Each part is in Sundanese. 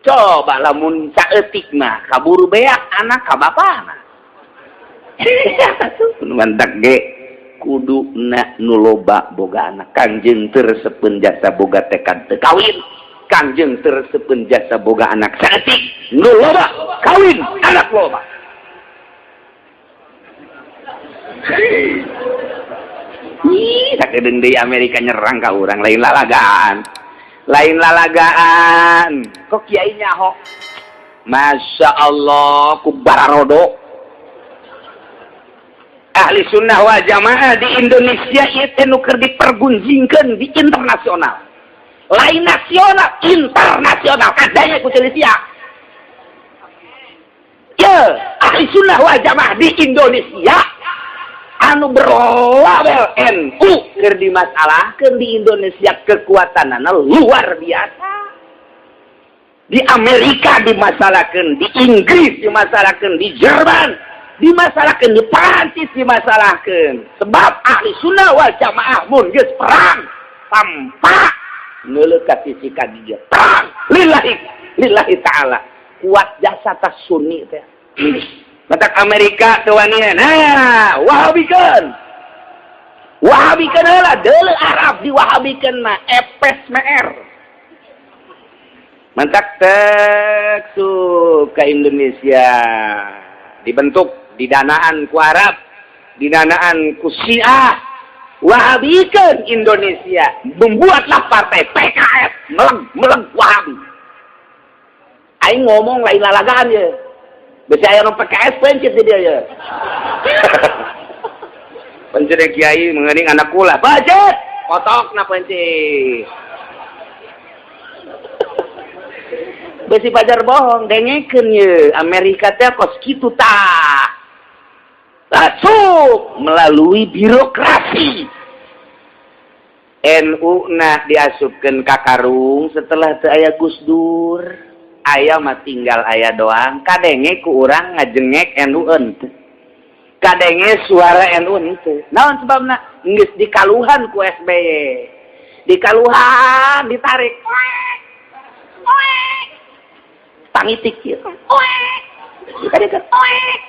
Coba lamun saeutik mah kaburu beak anak ka bapana. Mantak ge kuduna nu loba boga anak. Kangjeng teu resepeun jasa boga tekad teu kawin. Kangjeng teu resepeun jasa boga anak saeutik. Nu loba kawin anak loba. Ih, sakedeung deui Amerika nyerang ka urang, lain lalagaan. Lain lalagaan. Kok kiai nyaho? Masya Allah, ku bararodo. Ahli sunnah wal jamaah di Indonesia ieu teh nu keur dipergunjingkeun di internasional. Lain nasional, internasional. Kadanya ku Indonesia. Ya, ahli sunnah wal jamaah di Indonesia anu berlabel NU keur dimasalahkeun di Indonesia kekuatanana luar biasa. Di Amerika dimasalahkeun, di Inggris dimasalahkeun, di Jerman dimasalahkeun, di Perancis dimasalahkeun. Sebab ahli sunnah wal jamaah mun geus perang tanpa neuleuh ka sisi ka dieu. Perang lillahi lillahi ta'ala. Kuat jasa tas sunni teh. Matak Amerika teu wanian. Nah, wahabikeun. Wahabikeun heula deuleu Arab diwahabikeun mah epes meer. Mantak tek ke Indonesia dibentuk didanaan ku Arab, didanaan ku Syiah. Wahabikeun Indonesia, membuatlah partai PKS meleg-meleg Wahabi. Aing ngomong lain lalagaan ya. Bisa aya nu PKS pencet di dia ya. Pencet kiai mengening anak kula. Budget kotok na pencet. Besi pajar bohong dengekeun ye Amerika teh kos kitu tah. Masuk melalui birokrasi. NU na diasupkeun ka karung setelah teu aya Gus Dur. Aya mah tinggal aya doang, kadenge ku urang ngajengek NU henteu. Kadenge suara NU henteu. Naon sebabna? Geus dikaluhan ku SBY. Dikaluhan ditarik. Oek. Tangitik kieu. Oek. Ditarik. Oek.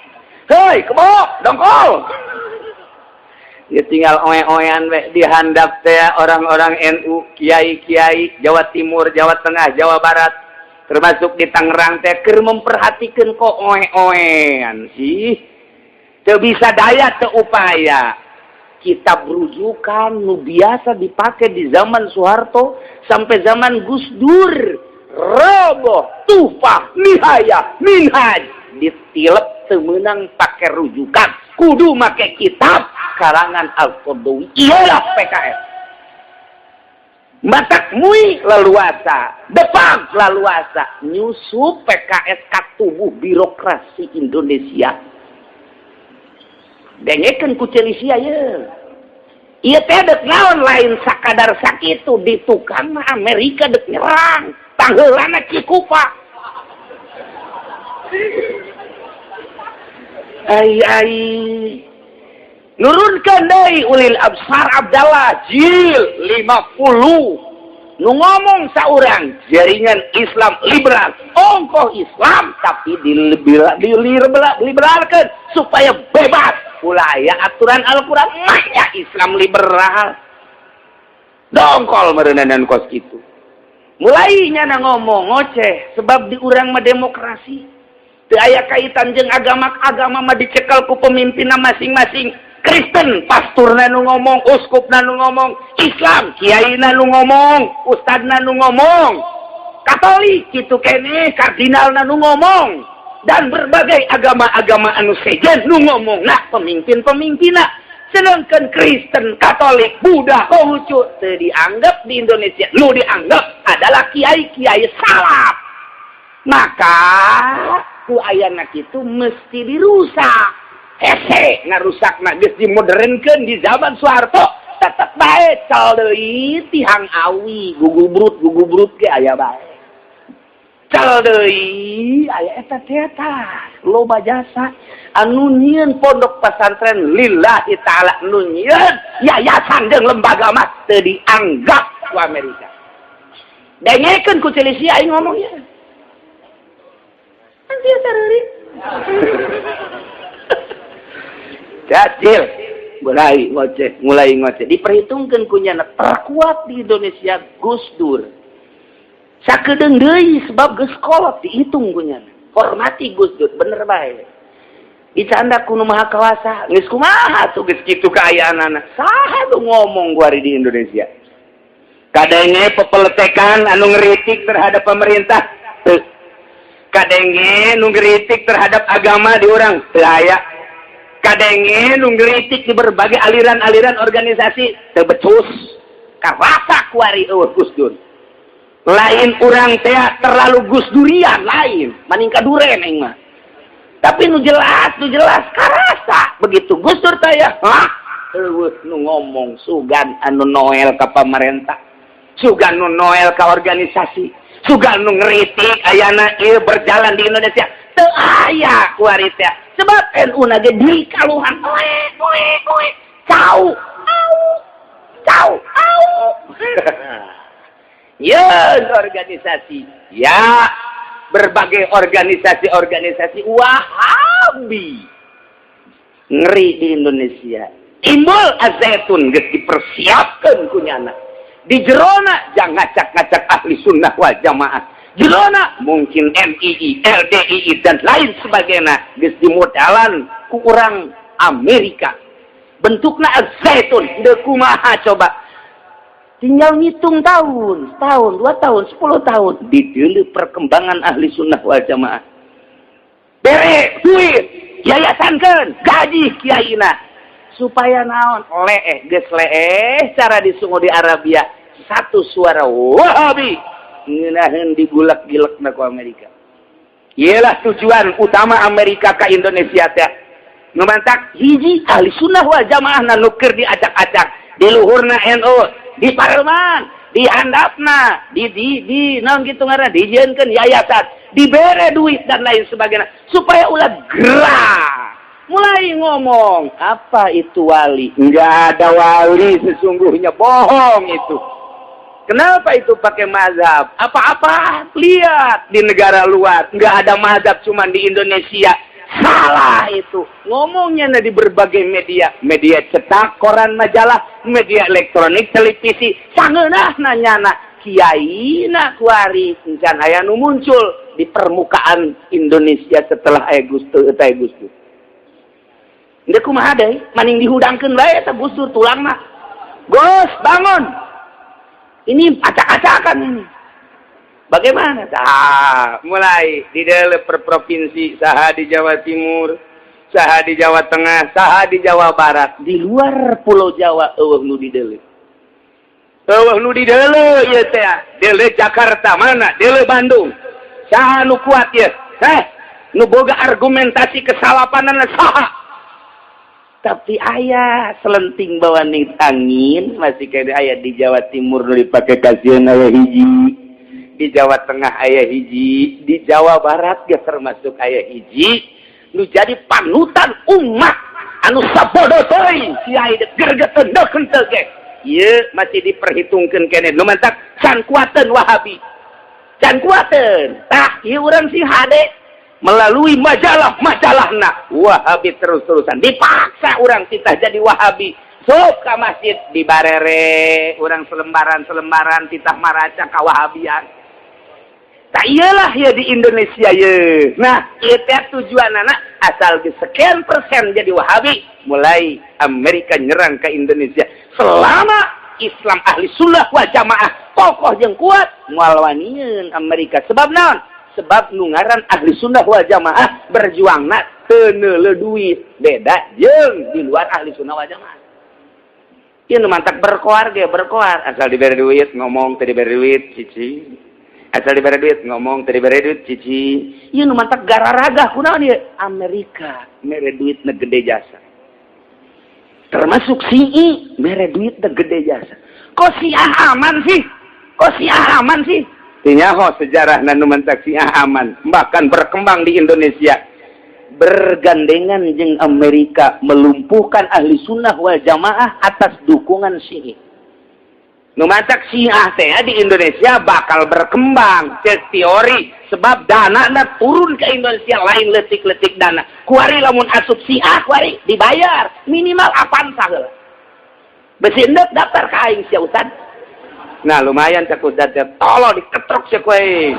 Hei, kebo, dongkol. Ya tinggal oe-oean we dihandap teh orang-orang NU, kiai-kiai Jawa Timur, Jawa Tengah, Jawa Barat, termasuk di Tangerang teh keur memperhatikan kok oe-oean sih. Teu bisa daya teu upaya. Kitab rujukan nu biasa dipakai di zaman Soeharto sampai zaman Gus Dur. Roboh, Tuhfah, Nihayah, Minhaj ditilep teu meunang pake rujukan, kudu make kitab karangan Al-Qaradawi. Iyalah PKS. Matak MUI leluasa, Depag leluasa nyusup PKS ka tubuh birokrasi Indonesia. Dengekeun ku Celisia ye. Ieu teh dek naon lain sakadar sakitu di tukang mah Amerika dek nyerang. Pangheulana Cikupa. Ai ai. Nurunkeun deui Ulil Absar Abdallah jil 50. Nu ngomong saurang jaringan Islam liberal, ongkoh Islam tapi diliberalkeun supaya bebas. Ulah aya aturan Al-Qur'an mah ya Islam liberal. Dongkol meureunan kos kitu. Mulai nyana ngomong ngoceh sebab di urang mah demokrasi. Teu aya kaitan jeung agama, agama mah dicekal ku pemimpinna masing-masing. Kristen pasturna nu ngomong, uskupna nu ngomong, Islam kiaina nu ngomong, ustadna nu ngomong, Katolik kitu keneh kardinalna nu ngomong, dan berbagai agama-agama anu sejen nu ngomong nah pemimpin-pemimpinna. Sedangkan Kristen, Katolik, Buddha, Konghucu teu dianggap di Indonesia, nu dianggap adalah kiai-kiai salaf. Maka ku ayana kitu mesti dirusak. Hese ngarusakna geus dimodernkeun di zaman Soeharto, tetep bae cal deui tihang awi, gugubrut ge aya bae. Cal deui aya eta teh tah, loba jasa anu nyieun pondok pesantren lillahi ta'ala, nu nyieun yayasan jeung lembaga mah teu dianggap ku Amerika. Dengekeun ku Celisia aing ngomong ieu. Kan biasa reuri. Cacil mulai ngoceh, mulai ngoceh. Diperhitungkan kunyana terkuat di Indonesia Gus Dur. Sakedeung deui sebab geus kolot dihitung kunyana. Hormati Gus Dur, bener bae. Dicanda ku nu maha kawasa, geus kumaha tuh geus kitu kaayaanana. Saha nu ngomong kuari di Indonesia? Kadenge pepeletekan anu ngeritik terhadap pemerintah? Teu. Kadenge nu ngeritik terhadap agama di urang? Teu aya. Kadenge nu ngeritik di berbagai aliran-aliran organisasi? Teu becus. Karasa kuari euweuh Gus Dur. Lain urang teh terlalu Gus Durian, lain, maning kaduren aing mah. Tapi nu jelas, nu jelas karasa begitu Gus Dur teh ya, hah? Euweuh nu ngomong, sugan anu noel ka pamarentah, sugan nu noel ka organisasi, sugan nu ngeritik ayana ieu berjalan di Indonesia teu aya kuari teh. Sebab NU na ge dikaluhan, oe oe oe, cau au cau au. Ya organisasi, ya berbagai organisasi-organisasi Wahabi ngeri di Indonesia. Timbul Al-Zaytun, geus dipersiapkan kunyana di jerona, jangan ngacak-ngacak ahli sunnah wal jamaah. Jerona mungkin MII, LDII, dan lain sebagainya geus dimodalan ku urang Amerika, bentukna Al-Zaytun. Deuk kumaha coba? Tinggal ngitung tahun, tahun, 2 tahun, 10 tahun. Didulu perkembangan ahli sunnah wal jamaah. Bere duit, yayasankan, gaji kiaina. Supaya naon? Leeh, geus leeh cara di Saudi Arabia. Satu suara Wahabi. Ngeunaheun digulak-gilek ku Amerika. Iyalah tujuan utama Amerika ke Indonesia teh. Nu mantak hiji ahli sunnah wal jamaah nu keur diacak-acak. Di luhurna NU, di parlemen, di handapna, di naon gitu ngaranna, dijieunkeun yayasan, dibere duit dan lain sebagainya supaya ulah gerak. Mulai ngomong, apa itu wali? Enggak ada wali sesungguhnya, bohong itu. Kenapa itu pakai mazhab? Apa-apa lihat di negara luar, enggak ada mazhab, cuma di Indonesia. Salah itu. Ngomongnya di berbagai media, media cetak, koran, majalah, media elektronik, televisi. Sangeunah nanyana kiai na kuari encan aya nu muncul di permukaan Indonesia setelah aya Gus Dur eta Gus Dur. Deuk kumaha deui? Maning dihudangkeun bae eta Gus Dur tulangna. Gus, bangun. Ini acak-acakan ini. Bagaimana? Nah, mulai di dalam per provinsi, saha di Jawa Timur, saha di Jawa Tengah, saha di Jawa Barat, di luar Pulau Jawa euweuh nu di deuleu. Euweuh nu di deuleu ieu teh. Deuleu Jakarta mana? Deuleu Bandung. Saha nu kuat ieu? Heh, nu boga argumentasi kesalapanana saha? Tapi aya selenting bawa angin masih kayak aya di Jawa Timur nu dipake kasihan aya hiji, di Jawa Tengah aya hiji, di Jawa Barat ge termasuk aya hiji nu jadi panutan umat anu sabodo teuing kiai gergeteun deuk henteu ge ieu masih diperhitungkeun keneh. Nu mantak can kuateun Wahabi, can kuateun. Tah, ieu urang sing hade melalui majalah-majalahna Wahabi terus-terusan dipaksa urang titah jadi Wahabi. Sok ka masjid di barere urang selembaran-selembaran titah maraca kawahabian. Tak iyalah ya di Indonesia ye. Nah, ieu teh tujuan anak asal di sekian persen jadi Wahabi, mulai Amerika nyerang ke Indonesia. Selama Islam ahli sunnah wal jamaah kokoh jeung kuat, moal wanian Amerika. Sebab naon? Sebab nu ngaran ahli sunnah wal jamaah berjuangna teu neuleuh duit, beda jeung di luar ahli sunnah wal jamaah. Ieu nu mantak berkoar ge berkoar asal diberi duit ngomong, teu diberi duit cici. Asal diberi duit ngomong, teu diberi duit cici. Ieu nu mantak gararagah kunaon ieu? Amerika mere duit na gede jasa. Termasuk Syi'i mere duit na gede jasa. Kok Syiah aman sih? Kok Syiah aman sih? Tinyaho sejarah nu mantak Syiah aman, bahkan berkembang di Indonesia. Bergandengan jeung Amerika melumpuhkan ahli sunnah wal jamaah atas dukungan Syi'i. Nu matak Syiah teh di Indonesia bakal berkembang cek teori sebab dana na turun ke Indonesia lain letik-letik dana. Kuari lamun asup Syiah kuari dibayar minimal Avanza heula. Besi endek daftar ka aing sia Ustad. Nah lumayan cek Ustad teh tolol diketrok sia ku aing.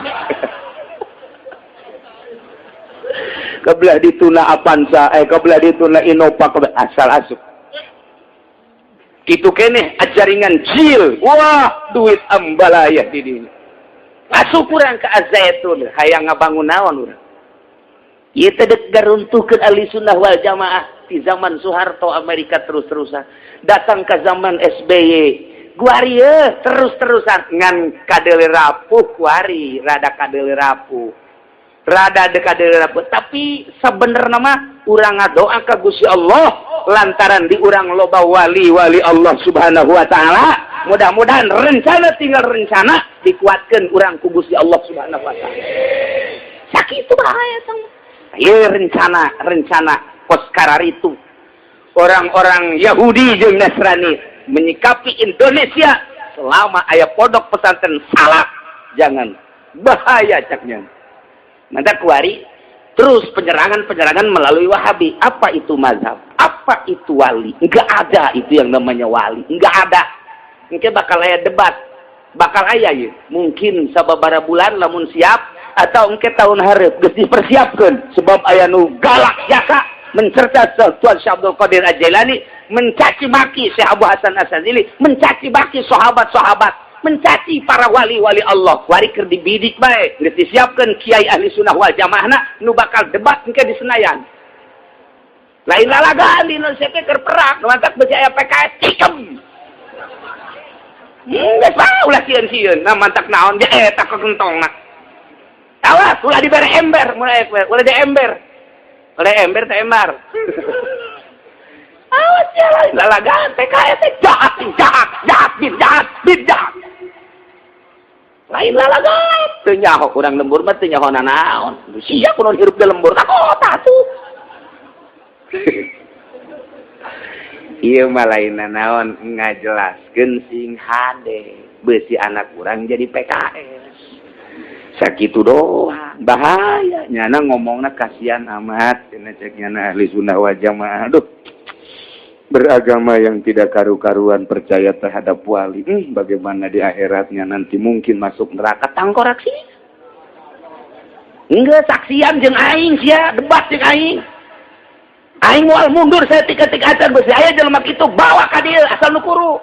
Kebelah dituna Avanza, kebelah dituna Innova, kebelah asal asup. Itu keneh jaringan jil, wah duit ambalaya di dinya. Asup urang ke Azaitun, hayang ngabangun naon urang. Ieu teh dek garuntuhkeun Ahli Sunnah wal Jamaah di zaman Soeharto Amerika terus-terusan. Datang ke zaman SBY, guari terus-terusan ngan kadeule rapuh kuari, rada kadeule rapuh. Rada dekat rapuh, tapi sebenarnya mah urang ngadoa ka Gusti Allah lantaran di urang loba wali-wali Allah Subhanahu wa taala. Mudah-mudahan rencana tinggal rencana dikuatkeun urang ku Gusti Allah Subhanahu wa taala. Sakitu bahaya tong. Ieu rencana kos kararitu. Orang-orang Yahudi jeung Nasrani menyikapi Indonesia selama aya pondok pesantren salaf, jangan bahaya caknya. Maka kuari terus penyerangan-penyerangan melalui Wahabi. Apa itu mazhab? Apa itu wali? Enggak ada itu yang namanya wali. Enggak ada. Mungkin bakal aya debat. Bakal aya ya. Mungkin sababara bulan lamun siap atau engke tahun hareup geus dipersiapkeun sebab aya nu galak jaka mencerca Tuan Syekh Abdul Qadir Al-Jailani, mencaci maki Syekh Abu Hasan Asy-Syadzili, mencaci maki sahabat-sahabat, mencaci para wali-wali Allah. Wari keur dibidik bae, geus disiapkeun kiai ahli sunnah wal jamaahna nu bakal debat engke di Senayan. Lain lalagaan di Indonesia teh keur perang, nu mantak beusi aya PKS tikem. Geus bae ulah sieun-sieun, nah mantak naon ge eta kekentongna. Awas ulah dibere ember, mulai ulah di ember. Ulah ember teh embar. Awas ya lain lalagaan PKS teh jahat, jahat, jahat, bin jahat, bin jahat. Lain lalagaan teu nyaho urang lembur mah teu nyaho nanaon. Sia kunaon hirup di lembur ka kota tuh. Ieu mah lain nanaon ngajelaskeun sing hade beusi anak urang jadi PKS. Sakitu doang bahaya nyana ngomongna kasihan amat cenah cek nyana ahli sunnah wal jamaah. Aduh, beragama yang tidak karu-karuan percaya terhadap wali, bagaimana di akhiratnya nanti mungkin masuk neraka tangkorak sih. Enggak saksian jeung aing sia, debat jeung aing. Aing moal mundur saya tika-tika acan beusi aya jelema kitu bawa ka dieu asal nu kuru.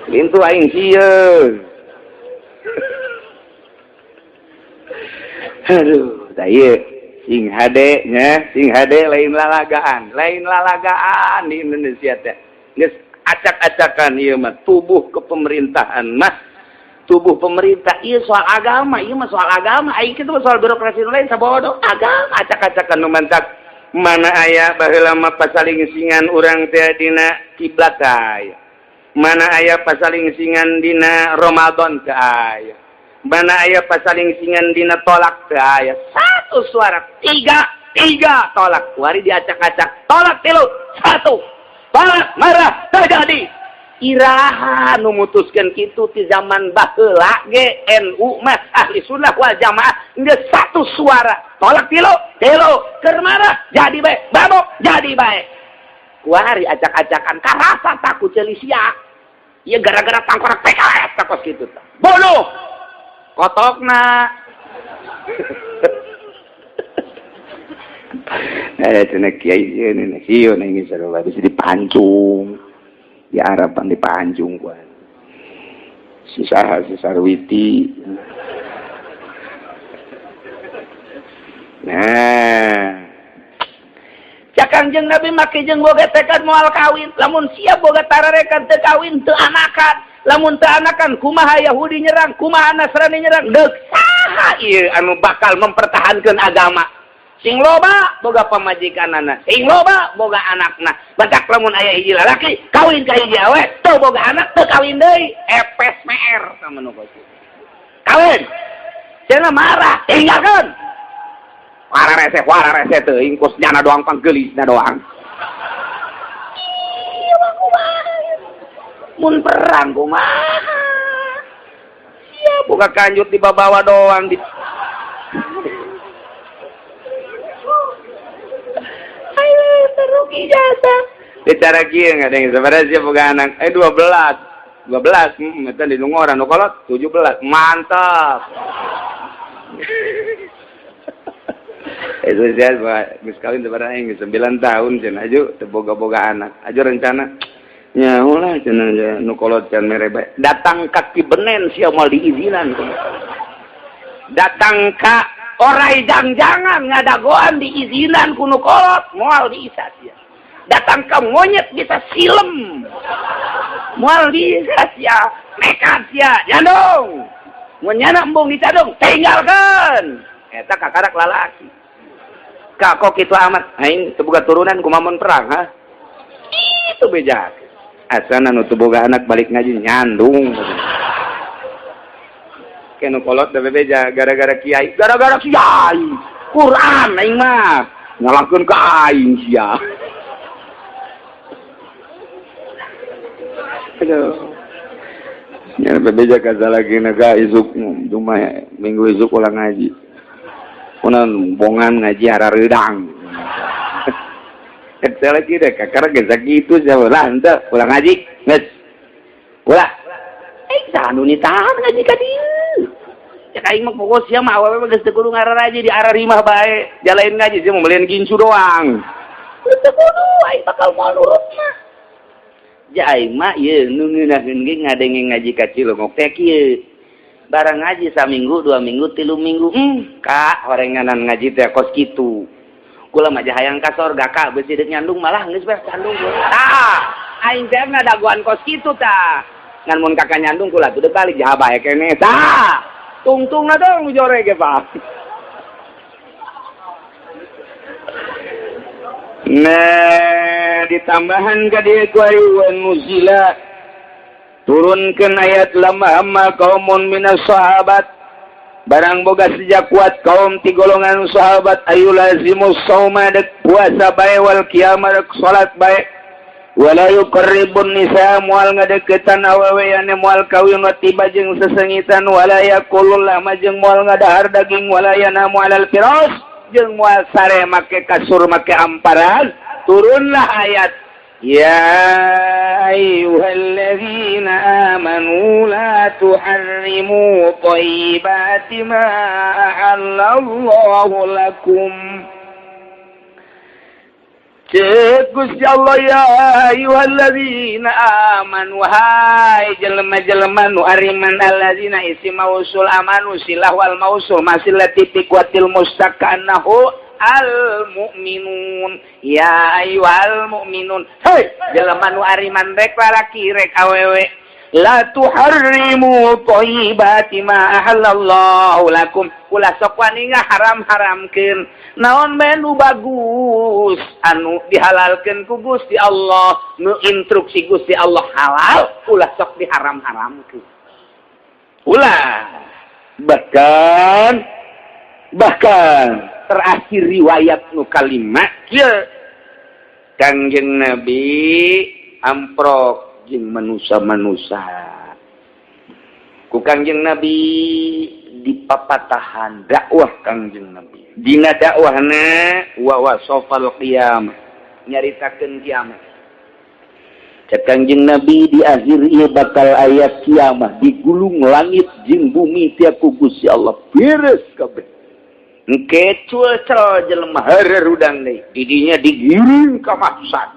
Lintu aing sieun. Aduh, tah ieu sing hade nya, sing hade lain lalagaan di Indonesia teh. Geus acak-acakan ieu mah tubuh kepemerintahan mah, tubuh pemerintah ieu soal agama, ieu mah soal agama, aing kitu mah soal birokrasi nu lain sabodo agama acak-acakan nu mantak mana aya baheula mah pasalingsingan urang teh dina kiblat aya. Mana aya pasalingsingan dina Ramadan teh aya. Mana aya pasalingsingan dina tolak teh aya. Satu suara, tiga, tiga tolak. Wari diacak-acak, tolak tilu, satu. Tolak marah terjadi. Iraha nu mutuskeun kitu ti zaman baheula ge NU mah ahli sunnah wal jamaah geus satu suara. Tolak tilu, tilu, keur marah jadi bae, babok jadi bae. Kuari acak-acakan karasa takut ceuli sia. Ieu gara-gara tangkorak PKS takos kitu tah. Bunuh. Kotokna. Cenah kiai sieun sieun aing sarua bisa dipancung. Di Arab pan dipancung ku. Si saha si Sarwiti. Nah, cak Kangjeng Nabi make jeung boga tekad moal kawin, lamun sia boga tararekan teu kawin teu anakan, lamun teu anakan kumaha Yahudi nyerang, kumaha Nasrani nyerang, deuk saha ieu anu bakal mempertahankeun agama. Sing loba boga pamajikanana, sing loba boga anakna. Batak lamun aya hiji lalaki kawin ka hiji awe, teu boga anak teu kawin deui, epes mer sama nu kawin. Cenah marah, tinggalkeun. Wara rese teuing kos nyana doang panggelisna doang. Mun perang kumaha? Sia buka kanjut di babawa doang di. Ayo teruk ijazah. Bicara kieu nggak ada yang sebenarnya sia boga anak 12. 12 eta di Lungoran nu kolot 17. Mantap. Itu saya geus kawin sebenarnya geus 9 tahun cenah aju teu boga-boga anak. Aju rencana nyaho lah cenah nu kolot can mere bae. Datang ka Kibenen sia moal diizinan. Datang ka orai jang-jangan ngadagoan diizinan ku nu kolot moal diisa sia. Datang ka monyet bisa silem. Moal diisa sia, nekat sia, nyandung. Mun nyana embung dicadung, tinggalkeun. Eta kakarak lalaki. Kak kok kitu amat aing teu boga turunan kumaha mun perang ha? Itu beja. Asana nu teu boga anak balik ngaji nyandung. Ke nu kolot da bebeja gara-gara kiai, gara-gara kiai. Quran aing mah nyalahkeun ka aing sia. Aduh. Nya bebeja ka salakina ka isuk cuma minggu isuk ulang ngaji. Kunan bongan ngaji harareudang. Eta lagi deh kakara geus sakitu sia lah henteu ulang ngaji geus. Ulah. Saha nu nitahan ngaji ka dieu. Cek aing mah pokok sia mah awewe mah geus teu kudu ngararaji di ararimah bae. Jalain ngaji sia mah gincu doang. Teu kudu aing bakal moal nurut mah. Ja aing mah ieu nu ngeunaheun ge ngadenge ngaji ka Cilongok teh kieu. Barang ngaji saminggu, 2 minggu, 3 minggu, kak horenganan ngaji teh kos kitu. Kula mah hayang ka sorga kak beusi deuk nyandung malah geus bae sandung. Tah, aing teh ngadagoan kos kitu tah. Ngan mun kakak nyandung kula tuh balik jaha bae keneh. Tah, tungtungna dong jore ge Pak. Nah, ditambahan ka dieu ku wa nuzila turunkan ayat lama amma kaumun minas sahabat barang boga sejak kuat kaum ti golongan sahabat ayu lazimus sauma dek puasa bae wal qiyamah dek salat bae wala yuqarribun nisa moal ngadeukeutan awewe ane moal kawin wa tiba jeung sesengitan wala yaqulul lama jeung moal ngadahar daging wala yanamu alal firas jeung moal sare make kasur make amparan. Turunlah ayat Ya ayyuhalladzina amanu la tuharrimu thayyibati ma ahallallahu lakum. Cek Gusti Allah ya ayyuhalladzina amanu hai jelema-jelema nu ariman alladzina isi mausul amanu silah wal mausul masilati tiqwatil mustaqanahu al mu'minun ya ayyuhal mu'minun hei jelema nu ariman rek lalaki rek awewe la tuharrimu thayyibati ma ahallallahu lakum ulah sok wani ngaharam-haramkeun naon bae nu bagus anu dihalalkeun ku Gusti Allah nu instruksi Gusti Allah halal ulah sok diharam-haramkeun ulah. Bahkan terakhir riwayat nu kalima kieu Kangjeng Nabi amprok jeung manusa-manusa ku Kangjeng Nabi dipapatahan dakwah Kangjeng Nabi dina dakwahna wa wasafal qiyamah nyaritakeun kiamat. Cek Kangjeng Nabi di akhir ieu bakal aya kiamat digulung langit jeung bumi tiap ku Gusti Allah beres kabeh. Engke cuel jelema harerudang deui didinya digiring ka mahsyar.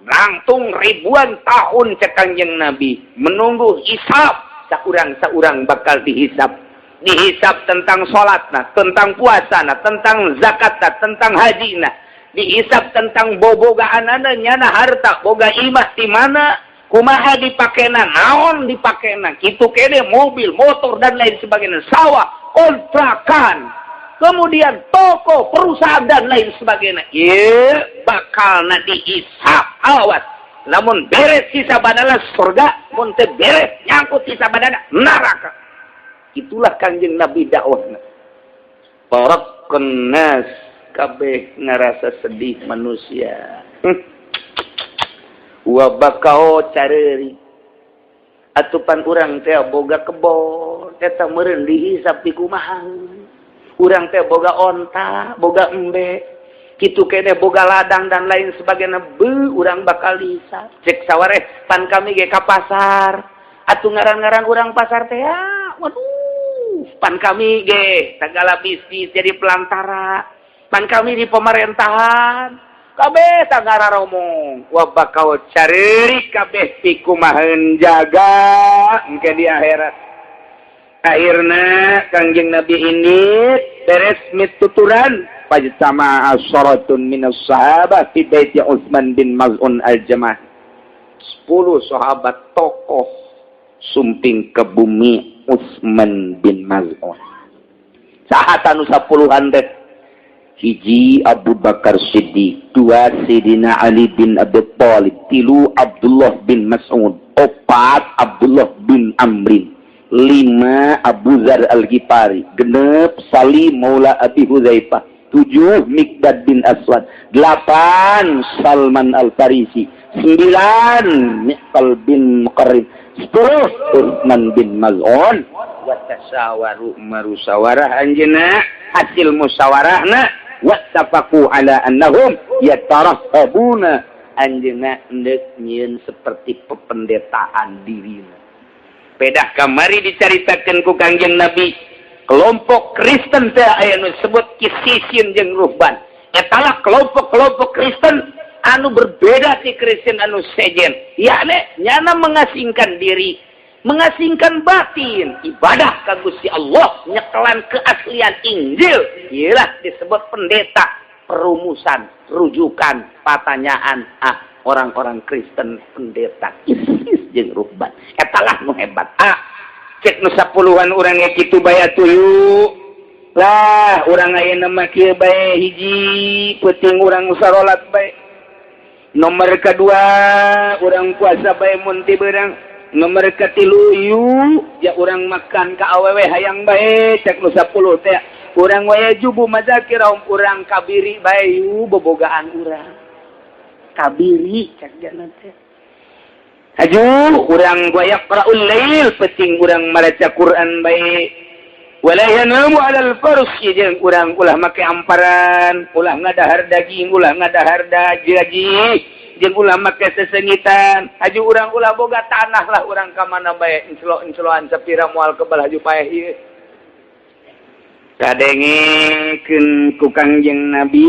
Langtung ribuan tahun cek Kangjeng Nabi menunggu hisab, saurang-saurang bakal dihisab. Dihisab tentang salatna, tentang puasana, tentang zakatna, tentang hajina. Dihisab tentang bobogaanana nyana harta, boga imah di mana, kumaha dipakena, naon dipakena, kitu kene mobil, motor dan lain sebagainya, sawah, kontrakan, kemudian toko, perusahaan dan lain sebagainya. Ieu bakalna dihisab. Awas. Lamun beres hisabana surga, mun teu beres nyangkut hisabana neraka. Itulah Kangjeng Nabi dakwahna. Farakun nas kabeh ngarasa sedih manusia. Wa bakau careuri. Atupan urang teh boga kebon, eta meureun dihisab di kumaha. Urang teh boga onta, boga embe, kitu kene boga ladang dan lain sebagainya, be urang bakal dihisab. Cek sawareh, pan kami ge ka pasar. Atuh ngaran-ngaran urang pasar teh ya, waduh, pan kami ge segala bisnis jadi pelantara. Pan kami di pemerintahan kabeh tagara romong, wah, bakal cari kabeh pikumaheun jaga engke di akhirat. Akhirna Kangjeng Nabi ini beres mituturan, fajtama asyaratun minas sahabah fi baiti Utsman bin Maz'un al-Jamah. 10 sahabat tokoh sumping ke bumi Utsman bin Maz'un. Saha nu sapuluhan teh? Hiji, Abu Bakar Siddiq, dua, Sayyidina Ali bin Abi Thalib, tilu, Abdullah bin Mas'ud, opat, Abdullah bin Amrin, lima, Abu Dzar Al-Ghifari, 6, Salim Maula Abi Hudzaifah, tujuh, Miqdad bin Aswad, delapan, Salman Al-Farisi, sembilan, Miqal bin Muqarrin, 10, Utsman bin Maz'un. Wa tasyawaru, marusawarah anjeunna, hasil musyawarahna wattafaqu ala annahum yatarahhabuna, anjeunna endek nyieun seperti pependetaan dirina. Pedah kamari dicaritakeun ku Kangjeng Nabi, kelompok Kristen teh aya nu disebut kisisin jeung ruhban. Etalah kelompok-kelompok Kristen anu berbeda ti Kristen anu sejen, yakni nyana mengasingkan diri, mengasingkan batin, ibadah ka Gusti Allah, nyekelan keaslian Injil. Ialah disebut pendeta, perumusan, rujukan pertanyaan. Ah, orang-orang Kristen pendeta kisis jeung ruhban etalah nu hebat. Ah, cek nu sapuluhan, urang ge kitu bae atuh lah. Urang ayeuna mah kieu bae: hiji, peuting urang sarolat bae. Nomor kedua, urang puasa bae mun ti beurang. Nomor katilu yuk ya, urang makan ka awewe hayang bae. Cek nu 10 teh, urang wae jubu mazakirahum, urang kabiri bae yu, bobogaan urang kabiri, cek jana teh. Haju urang yaqra'ul lail, penting urang maca Quran bae. Wala yanamu 'alal farsi, jeung urang ulah make amparan, ulah ngadahar daging, ulah ngadahar gaji, jeung ulah make sesengitan. Haju urang ulah boga tanah lah, urang ka mana bae enclo-encloan sapira moal kebal, haju paeh ieu. Kadengekeun ku Kangjeng Nabi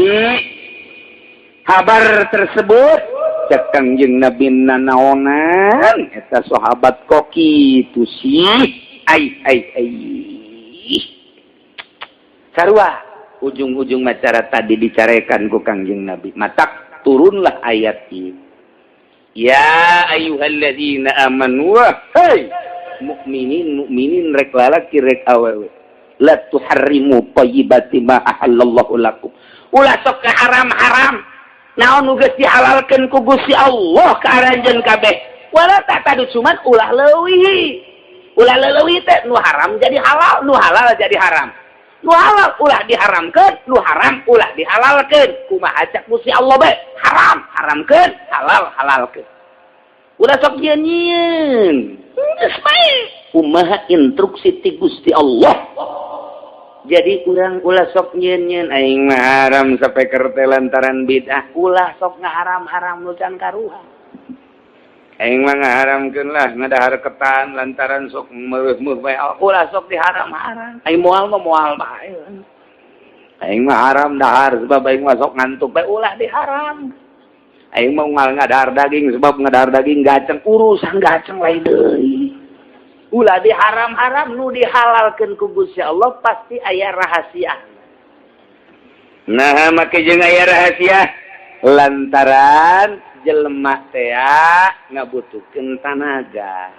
kabar tersebut. Cek Kangjeng Nabi, nanaonan eta sahabat koki itu sih? Ai ai ai, sarua ujung-ujung macara tadi dicarekan ku Kangjeng Nabi, matak turunlah ayat ini, ya ayyuhalladzina amanu, hey mukminin mukminin, rek lalaki rek awewe, la tuharrimu thayyibati ma ahallallahu lakum, ulah sok ke haram-haram naon nu geus dihalalkeun ku Gusti Allah ka aranjeun kabeh. Wala ta'tadu, cuman ulah leuwih. Ulah leuwih teh nu haram jadi halal, nu halal jadi haram. Nu halal ulah diharamkeun, nu haram ulah dihalalkeun. Kumaha cak Gusti Allah bae, haram haramkeun, halal halalkeun. Ulah sok nyieun. Geus bae. Kumaha instruksi ti Gusti Allah. Jadi urang ulah sok nyieun, aing mah haram speaker teh lantaran bid'ah. Ulah sok ngaharam-haram nu can karuhan. Aing mah ngaharamkeun lah ngadahar ketan lantaran sok meuh-meuh bae. Ulah sok diharam-haram. Aing moal mah moal bae. Aing mah haram dahar sebab aing mah sok ngantuk bae. Ulah diharam. Aing mah unggal ngadahar daging sebab ngadahar daging gaceng, urusan gaceng lain deui. Ulah diharam-haram, nu dihalalkeun ku Gusti Allah pasti aya rahasia. Nah, make jeung aya rahasia lantaran jelema teh ngabutuhkeun tanaga.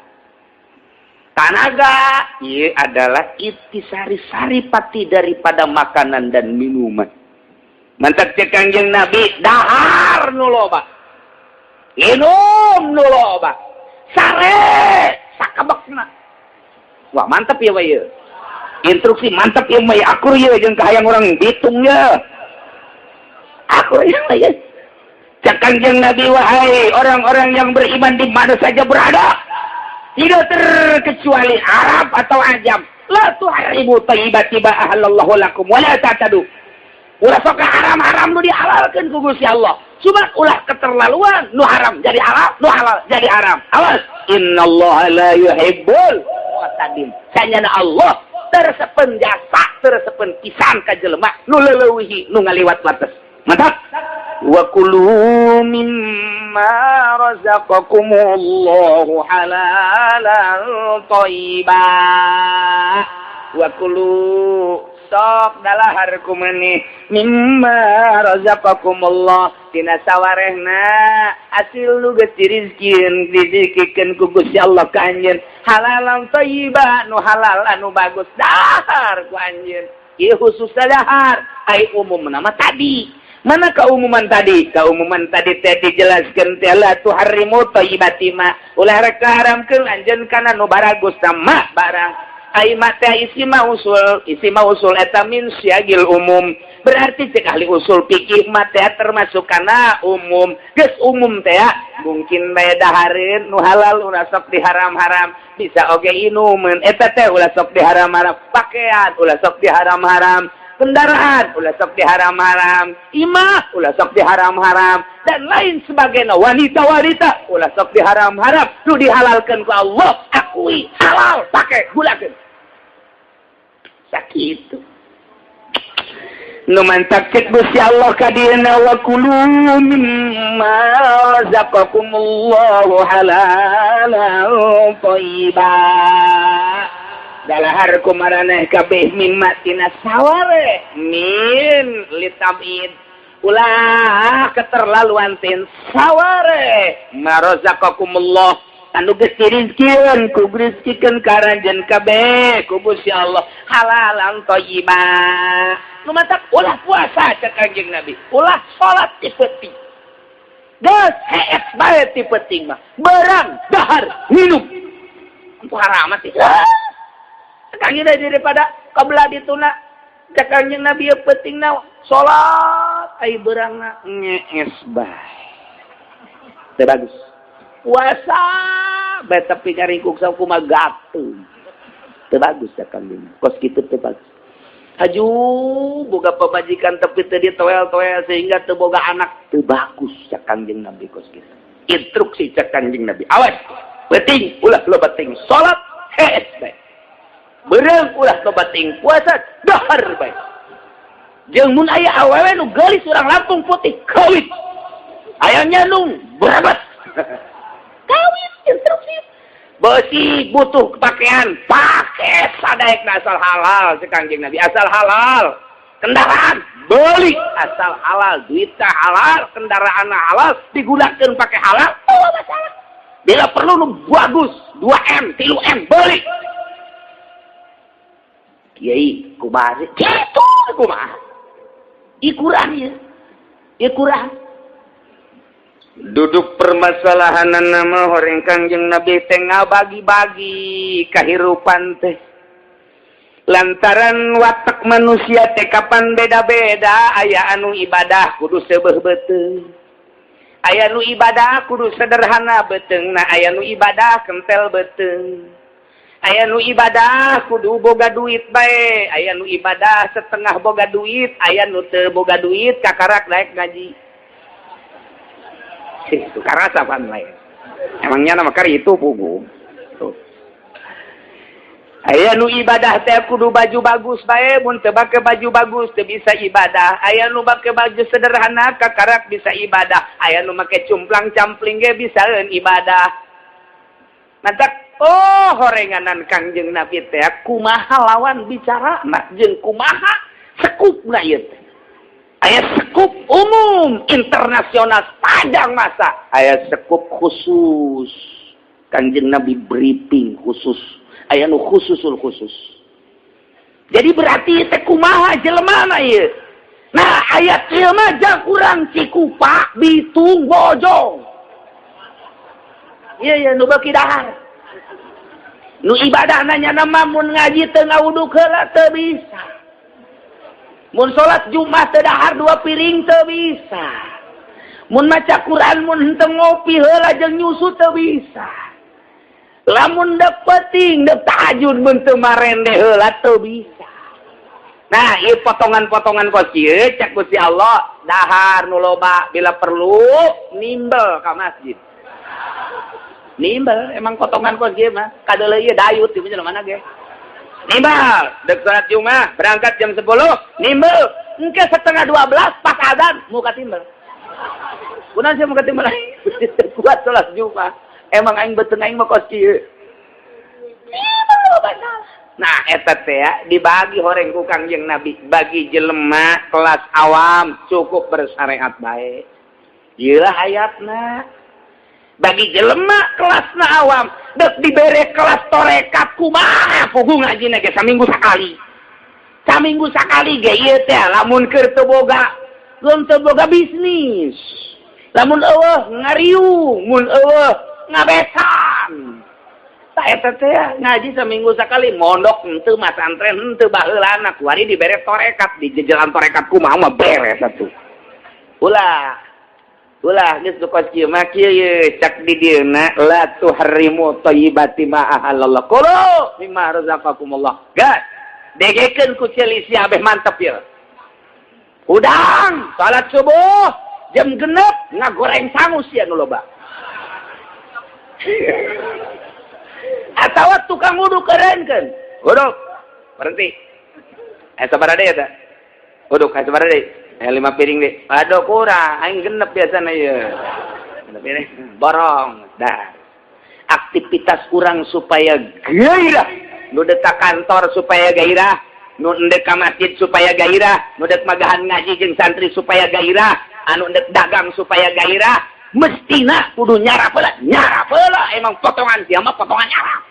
Tanaga ieu adalah intisari saripati daripada makanan dan minuman. Mantak cek Kangjeng Nabi, dahar nu loba, minum nu loba, sare sakabekna. Wah, mantap ya, Pak, ya. Instruksi mantap ya, Pak, ya. Akur ya jeung kahayang orang Bitung ya. Akur ya, Pak, ya. Cek Kangjeng Nabi, wahai orang-orang yang beriman di mana saja berada. Tidak terkecuali Arab atau Ajam. La tuharrimu thayyibati ma ahallallahu lakum wa la ta'tadu. Ulah sok haram-haram nu dihalalkeun ku Gusti Allah. Cuma ulah keterlaluan, nu haram jadi halal, nu halal jadi haram. Awas, innallaha la yuhibbul mu'tadin. Sanyana Allah teu resepeun jasa, teu resepeun pisan ka jelema nu leuleuwihi, nu ngaliwat batas. Mantap. Wa kulu mimma razaqakumullahu halalan thayyiba. Wa kulu, sok dalahar kumaneh, mimma razaqakumullah, tina sawarehna hasil nu geus dirizkieun, dizikikeun ku Gusti Allah ka anjeun, halalan thayyiba, nu halal anu bagus, dahar ku anjeun. Ieu khusus dahar, ai umum nama tadi mana? Keumuman tadi, keumuman tadi teh dijelaskeun teh la tuharrimu thayyibati ma, ulah rek haramkeun anjeun kana nu baragus sama barang. Ai ma teh isi mausul, isi mausul eta min siyagil umum. Berarti cek ahli usul fikih ma teh termasuk kana umum. Geus umum teh mungkin bae dahareun nu halal ulah sok diharam-haram, bisa oge inumeun eta teh ulah sok diharam-haram, pakaian ulah sok diharam-haram, kendaraan ulah sok diharam-haram, imah ulah sok diharam-haram, dan lain sebagainya, wanita-wanita ulah sok diharam-haram. Nu dihalalkan ku Allah akui halal, pakai, gunakan. Sakitu nu mantak cek Gusti Allah kadieuna wa kulu mimma razaqakumullahu halalan thayyiba. Dalahar kumaraneh kabeh mimma, tina saware, min litab'id, ulah keterlaluan tin saware, ma razaqakumullah, anu geus dirizkieun ku rizkikeun ka aranjeun kabeh ku Gusti Allah halalan thayyiba. Nu matak ulah puasa, cek Kanjeng Nabi, ulah salat ti peuting, geus hees bae ti peuting mah, berang dahar minum. Itu haram sih. Kanjeng daripada kabelah dituna, cek Kanjeng Nabi peutingna salat ai beurangna ngees bae, teu bagus. Puasa bae tapi ngaringkuk sakumaha gatung, teu bagus cek Kanjeng. Kos kitu teu bagus. Haju boga pamajikan tapi teu ditoel-toel sehingga teu boga anak, teu bagus cek Kanjeng Nabi kos kitu. Instruksi cek Kanjeng Nabi, awas, peuting ulah loba teuing salat hees bae, beurang ulah loba teuing puasa, dahar bae. Jeung mun aya awewe nu geulis urang Lampung putih, kawin. Aya nyandung berabat, kawin. Instruksi besi butuh pakaian, pakai sadaek asal halal cek Kanjeng Nabi, asal halal. Kendaraan beli asal halal, duitnya halal, kendaraan halal, digunakan pakai halal, oh masalah. Bila perlu nu bagus 2 M, 3 M, beli. Kiai kumaha sih kitu, kumaha? Ieu kurang ya, ieu kurang. Duduk permasalahan nama horeng Kangjeng Nabi teh bagi-bagi kehidupan teh lantaran watak manusia teh kapan beda-beda. Aya anu ibadah kudu seubeuh beuteung, aya nu ibadah kudu sederhana beuteung, nah aya nu ibadah kentel beuteung, aya nu ibadah kudu boga duit bae, aya nu ibadah setengah boga duit, aya nu teu boga duit kakarak naik ngaji. Itu karasa pan lain emangnya nama kari itu pugu. Aya nu ibadah teh kudu baju bagus bae, mun teu make baju bagus teu bisa ibadah. Aya nu make baju sederhana kakarak bisa ibadah. Aya nu make cumplang campling ge bisaeun ibadah. Mantak oh horenganan Kangjeng Nabi teh kumaha lawan bicara jeung kumaha sekupna ieu teh. Aya sekup umum internasional sepanjang masa, aya sekup khusus. Kangjeng Nabi briefing khusus, aya nu khususul khusus. Jadi berarti teh kumaha jelema na ieu? Nah, ayat ieu mah jang urang Cikupa, Bitung, Bojong. Iya ya, nu beuki dahar. Nu ibadah nanya nama mun ngaji teu ngawuduk heula teu bisa. Mun salat Jumat teu dahar dua piring teu bisa. Mun maca Quran mun henteu ngopi heula jeung nyusu teu bisa. Lamun dek penting dek tahajud mun teu marende heula teu bisa. Nah, ieu potongan-potongan kos kieu cek Gusti Allah dahar nu loba bila perlu nimbel ka masjid. Nimbel emang potongan kos kieu mah kadeuleu ieu dayut di mana ge. Nimbel dek salat Jumat berangkat jam 10 nimbel engke 11:30 pas azan muka timbel. Kunaon sia muka timbel kuat salat Jumat. Emang aing beuteung aing mah kos kieu. Nah, eta teh dibagi horeng ku Kangjeng Nabi bagi jelema kelas awam cukup bersyariat bae. Ieu ayatna. Bagi jelema kelasna awam dek dibere kelas torekat kumaha puguh ngajina ge saminggu sakali. Saminggu sakali ge ieu teh lamun keur teu boga, lamun teu boga bisnis. Lamun eueuh ngariung, mun eueuh ngabesan. Tak eta teh ngaji seminggu sekali mondok henteu masantren henteu baheulana kuari dibere torekat di jejelan torekat kumaha mah beres atuh. Ulah. Ulah geus nu kos kieu mah kieu ye cak di dieuna la tuharrimu thayyibati ma ahallallah. Kulu mimma razaqakumullah. Gas. Degekeun ku ceuli sia abeh mantep ieu. Hudang salat subuh jam 6 ngagoreng sangu sia nu loba. Atawa tukang uduk kerenkeun. Uduk. Berhenti. Sabar deui eta. Uduk sabar deui. 5 piring deui. Aduh kurang, aing genep biasana ieu. 5 piring. Borong. Dah. Aktivitas urang supaya gairah. Nu dek ka kantor supaya gairah, nu endek ka masjid supaya gairah, nu dek magahan ngaji jeung santri supaya gairah, anu endek dagang supaya gairah. Mestina kudu nyarap heula, nyarap heula emang potongan sia mah potongan nyarap.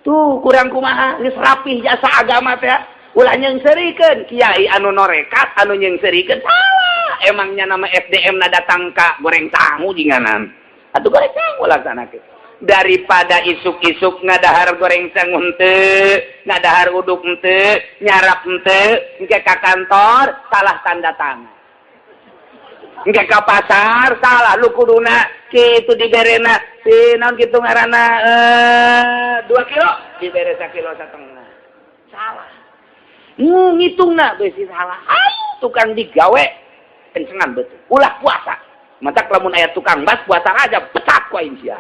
Tuh kurang kumaha geus rapih jasa agama teh ulah nyeungseurikeun kiai anu norekat anu nyeungseurikeun salah. Emangnya nama SDM na datang ka goreng sangu jinganan. Atuh goreng sangu laksanakeun. Daripada isuk-isuk ngadahar goreng sangu henteu, ngadahar uduk henteu, nyarap henteu, engke ka kantor salah tanda tangan. Engke ka pasar salah lu kuduna kitu diberena si naon kitu ngaranna 2 kilo dibere sakilo satengah. Salah. Ngitungna beusi salah. Ayo tukang digawe kencengan betul. Ulah puasa. Matak lamun aya tukang bas puasa Rajab pecat ku aing sia.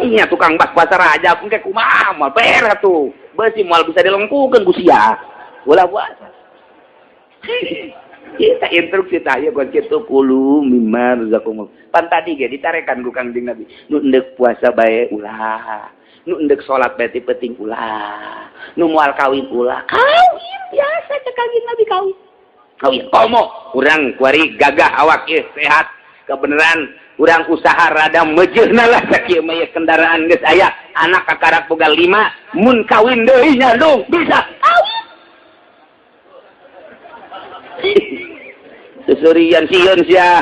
Nya tukang bas puasa Rajab engke kumaha moal beres atuh. Beusi moal bisa dilengkukeun ku sia. Ulah puasa. Kita instruksi tah ieu gon kitu kulu mimma razaqakumullah. Pan tadi ge ditarekan ku Kangjeng Nabi, nu endek puasa bae ulah, nu endek salat bae ti penting ulah, nu moal kawin ulah. Kawin biasa cek Kangjeng Nabi kawin. Kawin komo urang kuari gagah awak ieu sehat kebenaran urang usaha rada meujeuhna lah sakieu mah ieu kendaraan geus aya anak kakarak boga 5 mun kawin deui nyandung bisa kawin. Seserian sieun sia.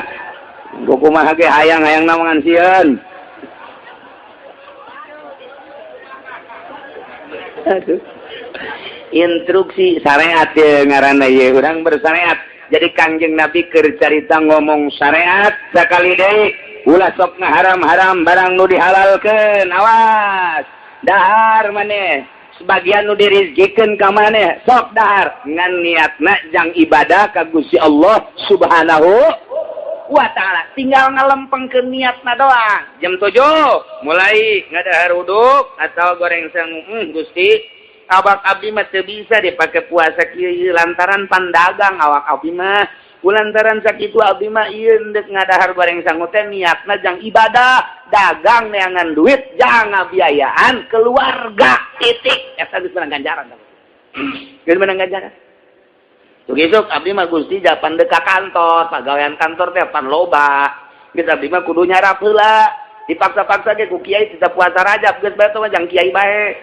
Kumaha ge hayang-hayang namangan sieun. Aduh. Instruksi syariat ye ngaranna ye urang bersyariat. Jadi Kangjeng Nabi keur carita ngomong syariat sakali deui ulah sok ngaharam-haram barang nu dihalalkeun. Awas. Dahar maneh. Sebagian nu dirizkikeun ka maneh sok dahar ngan niatna jang ibadah ka Gusti Allah Subhanahu wa taala. Tinggal ngalempengkeun niatna doang. Jam 7 mulai ngadahar uduk atau goreng sangu. Gusti awak abdi mah teu bisa dipake puasa kieu lantaran pandagang awak abdi mah. Kulantaran sakitu abdi mah ieu endek ngadahar goreng sangu teh niatna jang ibadah, dagang neangan duit, jang ngabiayaan keluarga. Titik. Eta geus menang ganjaran. Geus menang ganjaran. Tuh isuk abdi mah Gusti japan dek ka kantor, pagawean kantor teh pan loba. Geus abdi mah kudu nyarap heula. Dipaksa-paksa ge ku kiai tidak puasa Rajab geus bae mah jang kiai bae.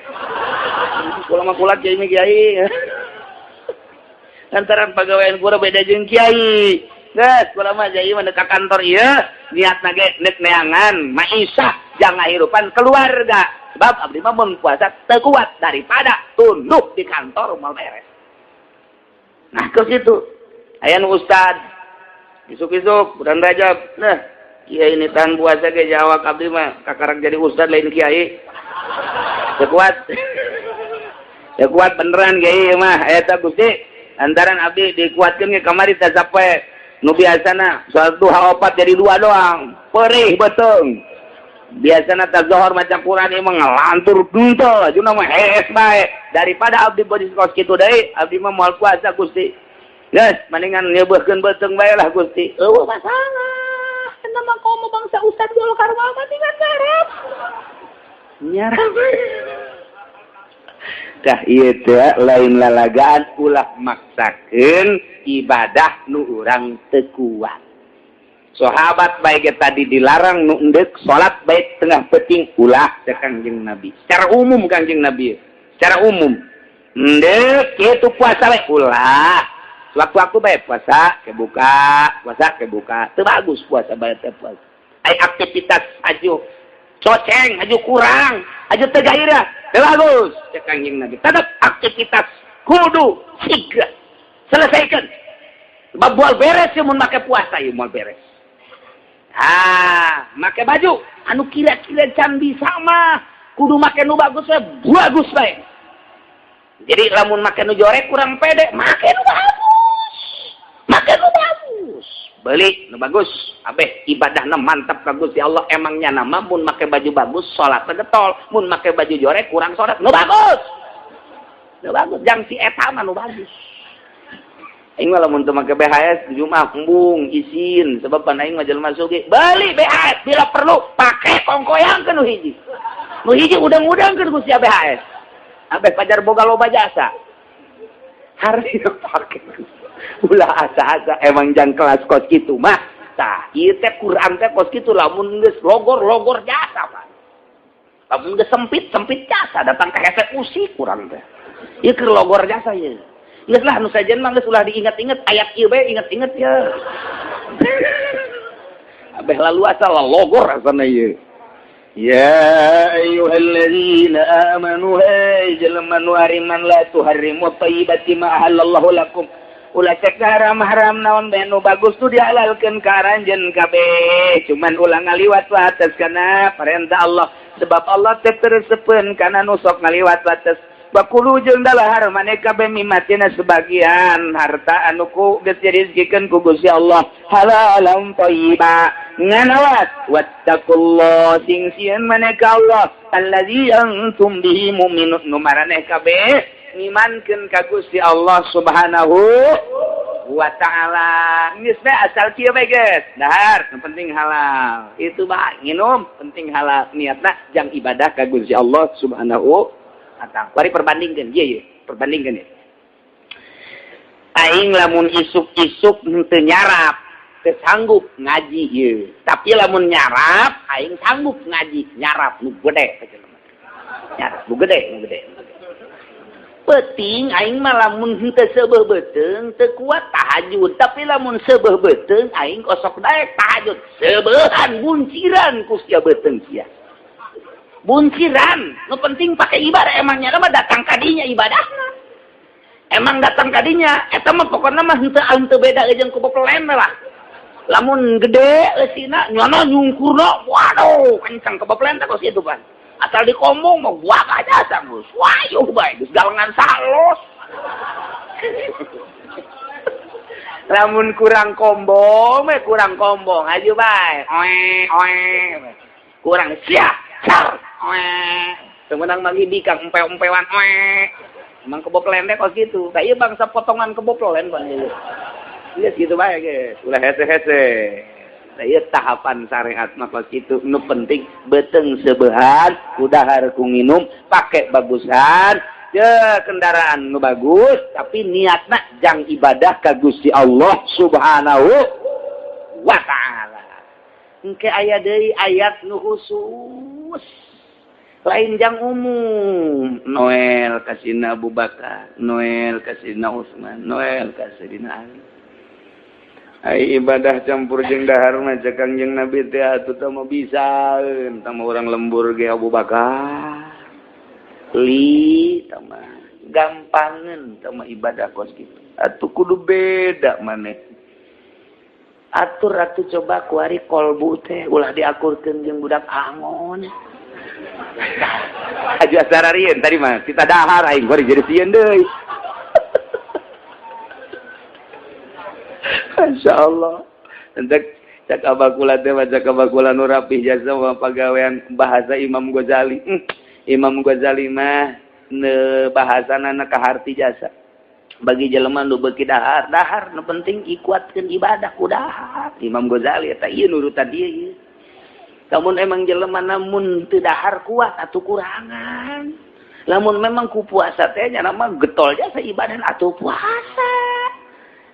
Kula mah kula kiai mah kiai. Lantaran pagawean kula beda jeung kiai. Geus kula mah jadi mah ka kantor ieu niatna ge nek neangan maisah jang ngahirupan keluarga. Sebab abdi mah mun puasa teu kuat daripada tunduk di kantor moal beres. Nah ke situ aya nu ustad isuk-isuk bulan Rajab. Nah, Kiai ini tahan puasa ge jawab abdi mah kakarak jadi ustad lain kiai. Teu kuat. Teu kuat beneran kiai mah eta Gusti. Antaran abdi dikuatkeun ge kamari teh sampai nu biasana salat duha opat jadi dua doang. Perih beuteung. Biasana teh zohor maca Quran ieu mah ngalantur henteu, lajuna mah hees bae. Daripada abdi bodi kos kitu deui, abdi mah moal puasa Gusti. Geus, mendingan nyeubeurkeun beuteung bae lah Gusti. Eueuh masalah. Nama komo bangsa Ustad Golkar mah tinggal garap. Nyarap. Dah ieu teh lain lalagaan, ulah maksakeun ibadah nu urang teu kuat. Sahabat baik tadi dilarang nu endek salat baik tengah peuting ulah cek Kangjeng Nabi. Secara umum Kangjeng Nabi. Secara umum. Endek kitu puasa bae ulah. Waktu-waktu bae puasa kebuka, puasa kebuka. Teu bagus puasa bae teh puasa. Ai aktivitas aju coceng, aju kurang, aju teu gairah. Teu bagus cek Kangjeng Nabi. Tetap aktivitas kudu siga selesaikan. Sebab moal beres ya mun make puasa ieu moal beres. Ah, make baju anu kira-kira can bisa mah kudu make nu bagus we, bagus bae. Jadi lamun make nu jorek kurang pede, make nu bagus. Make nu bagus. Beli nu bagus, abeh ibadahna mantap ka Gusti Allah. Emangnya nama mun make baju bagus salat getol, mun make baju jorek kurang salat. Nu bagus. Nu bagus, jang si eta mah nu bagus. Aing mah lamun teu make BHS Jumat embung isin sebab pan aing mah jelema sugih. Beli BHS bila perlu pake kongkoyangkeun nu hiji. Nu hiji udang-udangkeun ku sia BHS. Abeh pajar boga loba jasa. Harus pake. Ulah asa-asa emang jang kelas kos kitu mah. Tah, ieu teh Quran teh kos kitu lamun geus logor-logor jasa, Pak. Lamun geus sempit-sempit jasa datang ke hese usik kurang teh. Ieu keur logor jasa ieu. Geus lah nu sajen mah geus ulah diingat-ingat ayat ieu bae ingat-ingat ya. Abeh lalu asal logor asana ieu. Ya ayyuhalladzina amanu, hey jelema nu ariman, la tuharrimu thayyibati ma ahallallahu lakum. Ulah cek haram-haram naon bae nu bagus tuh dihalalkeun ka aranjeun kabeh. Cuman ulah ngaliwat wates kana perintah Allah sebab Allah teh teu kana nu sok ngaliwat wates. Bakulu jeung dalahar maneh kabeh mimma tina sebagian harta anu ku geus dirizkikeun ku Gusti Allah halalan thayyiba ngan awas wattaqullah sing sieun maneh ka Allah allazi antum bihi mu'minun nu maraneh kabeh ngimankeun ka Gusti Allah Subhanahu wa ta'ala. Geus bae asal kieu bae geus dahar nu penting halal itu bae, nginum penting halal, niatna jang ibadah ka Gusti Allah Subhanahu. Atang bari perbandingkan, iya iya perbandingkan ya. Aing lamun isuk-isuk henteu nyarap teu sanggup ngaji ieu, tapi lamun nyarap aing sanggup ngaji. Nyarap nu gede, nyarap nu gede, nu gede. Peuting aing mah lamun henteu seubeuh beuteung teu kuat tahajud, tapi lamun seubeuh beuteung aing kosok daek tahajud seubeuhan bunciran ku sia beuteung sia bunciran. Nu penting pakai ibadah. Emangnya mah datang kadinya ibadahna, emang datang kadinya eta mah pokokna mah henteu henteu beda jeung ku pelen lah. Lamun gede eusina nyono nyungkurna waduh kencang kebepelen teh kos kitu pan. Asal dikombong mah buak aja geus wayuh bae geus galengan salos. Lamun kurang kombong mah kurang kombong aju bae oe oe kurang sia car oe temenang magi bikang empew-empewan oe. Emang keboplen teh kos kitu. Tah ieu bangsa potongan keboplen pan ieu. Geus kitu bae geus, ulah hese-hese. Tah ieu tahapan syariat mah kos kitu. Nu penting beuteung seubeuhan, kudahar ku nginum, pake bagusan, je kendaraan nu bagus, tapi niatna jang ibadah ka Gusti Allah Subhanahu wa ta'ala. Engke aya deui ayat nu khusus. Lain jang umum. Noel kasina Abu Bakar, Noel kasina Utsman, Noel kasina Ali. Ai ibadah campur jeung dahar mah cek Kangjeng Nabi teh atuh teh mah bisaeun tah mah urang lembur ge Abu Bakar. Li tah mah gampangeun tah mah ibadah kos kitu. Atuh kudu beda maneh. Atur atuh coba kuari kolbu teh ulah diakurkeun jeung budak angon. Haji asararieun tadi mah kita dahar aing kuari jadi sieun deui. Masyaallah. Entek cak abah kula teh cak abah kula nu rapih jasa mah pagawean bahasa Imam Ghazali. Imam Ghazali mah ne bahasana na kaharti jasa. Bagi jelema nu beuki dahar, dahar nu penting ikuatkeun ibadah ku dahar. Imam Ghazali eta ieu nurutan ieu ieu. Lamun emang jelema namun teu dahar kuat atuh kurangan. Lamun memang ku puasa teh nya mah getol jasa ibadah atuh puasa.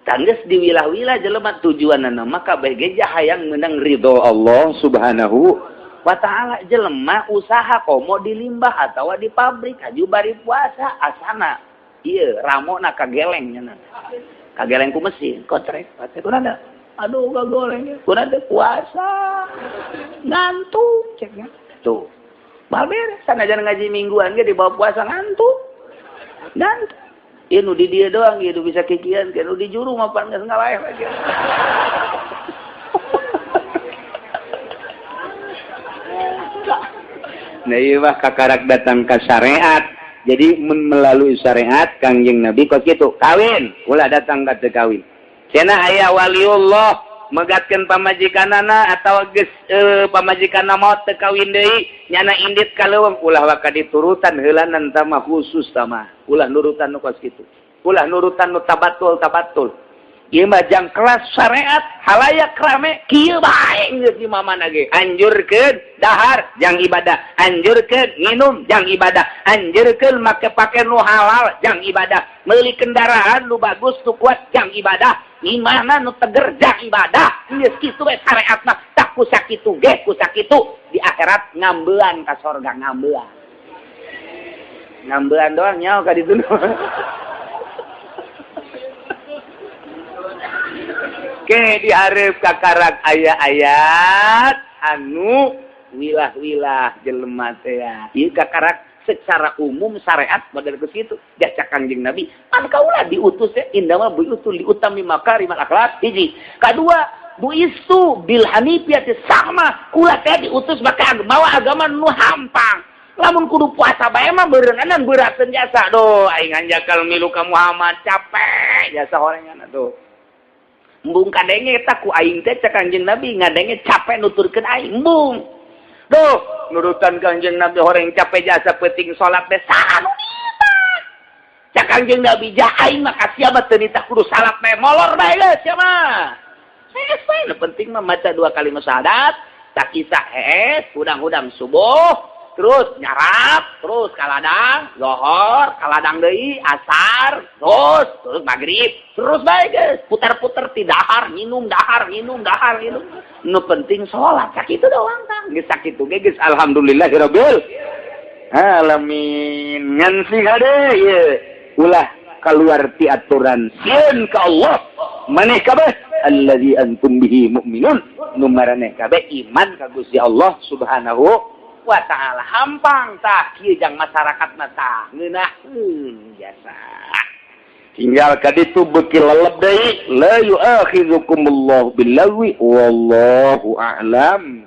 Tangges diwilah-wilah jelema tujuanna mah kabeh ge hayang meunang ridho Allah Subhanahu wa ta'ala. Jelema usaha komo di limbah atawa di pabrik aju bari puasa asana ieu ramona kageleng nya kageleng ku mesin kotrek pate kurang aduh kagoleng kurang puasa ngantuk ceknya tuh bal beres sanajan ngaji mingguan ge dibawa puasa ngantuk ngantuk. Ieu nu di dieu doang ieu nu bisa kikian nu di juru mah pan geus ngalaeh lagi. Nah ieu mah kakarak datang ka syariat. Jadi melalui syariat Kangjeng Nabi kos kitu kawin ulah datang ka teu kawin. Cenah aya waliullah megatkeun pamajikanana atawa geus pamajikanna maot teu kawin deui nyana indit ka leuweung ulah waka diturutan heulanan tah mah khusus tah mah. Ulah nurutan nu kos kitu. Ulah nurutan nu tabatul-tabatul. Ieu mah jang kelas syariat halayak rame kieu bae geus di mamana ge. Anjurkeun dahar jang ibadah, anjurkeun nginum jang ibadah, anjurkeun make pake nu halal jang ibadah, meuli kendaraan nu bagus nu kuat jang ibadah, imahna nu teger jang ibadah. Geus kitu we syariat mah tak ku sakitu ge ku sakitu di akhirat ngambean ka sorga ngambean. Ngambean doang nyaho ka ditu. Ke dihareup kakarak aya-ayat anu wilah-wilah jelema teh ya. Ieu kakarak secara umum syariat model ke situ. Jasa Kangjeng Nabi pan kaula diutus teh indama buitu liutami makarimal akhlak hiji. Kadua buistu bil hanifiyati sama kula teh diutus maka mawa agama nu hampang. Lamun kudu puasa bae mah beureunganan beurateun jasa doh aing anjakal milu ka Muhammad capek jasa horengan atuh. Embung kadenge eta ku aing teh cek Kangjeng Nabi ngadenge capek nuturkeun aing embung. Duh, nurutan Kangjeng Nabi horeng capek jasa peuting salat teh saha nu nitah. Cek Kangjeng Nabi jah aing mah ka sia mah teu nitah kudu salat bae molor bae geus sia mah. Hees bae nu penting mah maca dua kalimat syahadat, tak isya hees, hudang-hudang subuh, terus nyarap, terus kaladang, zohor, kaladang deui, asar, terus maghrib, terus bae geus, putar-putar ti dahar, minum, dahar, minum, dahar, minum. Nu penting salat, sakitu doang tah. Geus sakitu ge geus alhamdulillahirabbil alamin. Ngan sing hade ieu ulah kaluar ti aturan sieun ka Allah. Maneh kabeh allazi antum bihi mu'minun, nu maraneh kabeh iman ka Gusti Allah Subhanahu wa ta'ala. Hampang tah kieu jang masyarakat mah tah ngeunaheun biasa. Tinggal ka ditu beuki lelep deui la yu'akhidhukumullahu billawi wallahu a'lam.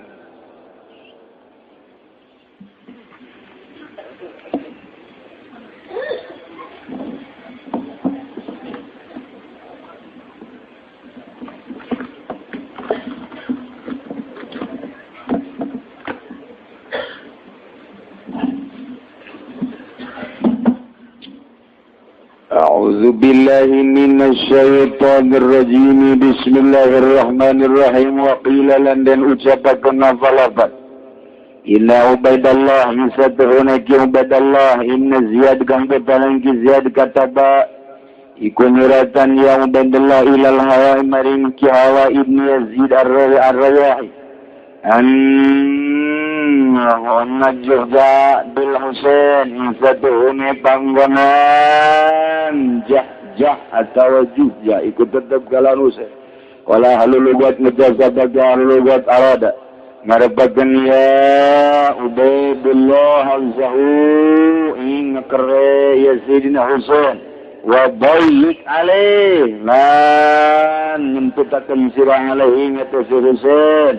A'udzu billahi minasyaitonir rajim. Bismillahirrahmanirrahim. Wa qila lan den ucapakeun lafaz Inna Ubaidallah misatuhuna ki Ubaidallah inna Ziyad kang betalan ki Ziyad kataba iku nyuratan ya Ubaidallah ilal hawa maring ki hawa ibni Yazid ar-Rayahi an najja bil Husain satuhune panggonan jah atau juhja ikut tetap kalan Husain wala halulugat mujazabaka halulugat arada ngarepakeun ya Ubaidullah al-Zahu ing ngekere ya Sayyidina Husain Wa dayyik alaih lan nyemputakeun sira alaihi ngatas Husain.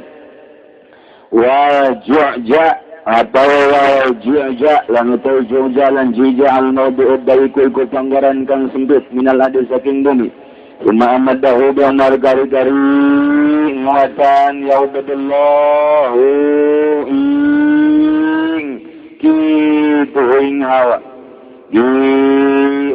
Wa ju'ja atau wa ju'ja lan utawi ju'ja lan jija al mawdu'ud daiku iku panggoran kang sempit minal adi saking bumi. Summa amadahu bi Umar gari-gari nguatan ya Ubaidullah ing kitu ing hawa di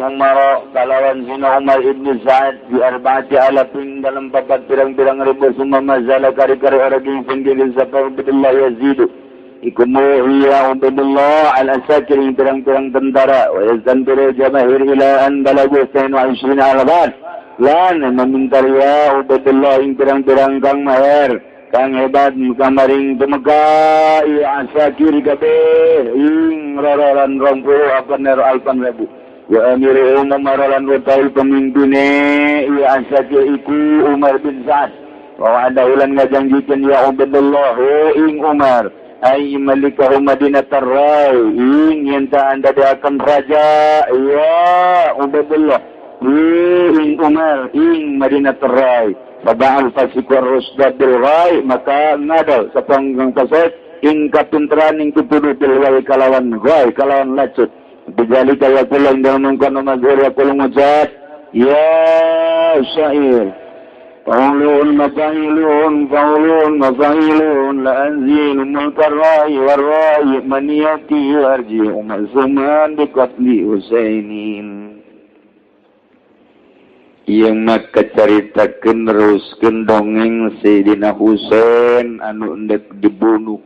Umar kalawan sina Umar ibn Sa'ad bi arba'ati alafin dalam papat pirang-pirang ribu. Summa mazala kari-kari orang yang sendiri sapa Ubaidullah yazidu iku muhiya Ubaidullah al asakir pirang-pirang tentara wa yazantiru jamahir ila an balagu 22 alban lan meminta ya Ubaidullah ing pirang-pirang kang maher kang hebat kamaring tumeka ya asakir kabeh ing rororan 20 apan alpan ribu wa amiru Umar lan utawi pemimpine ya asakir iku Umar bin Sa'ad wa ada ulan ngajanjikeun ya Ubaidullah ing Umar ay malikahu Madinatar Rai ing yen ta anda akan raja ya Ubaidullah ing Umar ing Madinatar Rai baba'al fasikur rusda bil rai maka ngadal sapanggang pasek ing kapinteran ing kupudu bil rai kalawan rai kalawan lacut bijalika ya kulang dalam mengkono mazhur ya kulang ngucap ya syair Faulun mafailun faulun mafailun la anzilu mulkar rai war rai maniyati warji'u mazmuman biqatli Husainin. Yang maka caritakeun neruskeun dongeng Sayyidina Husain anu endek dibunuh.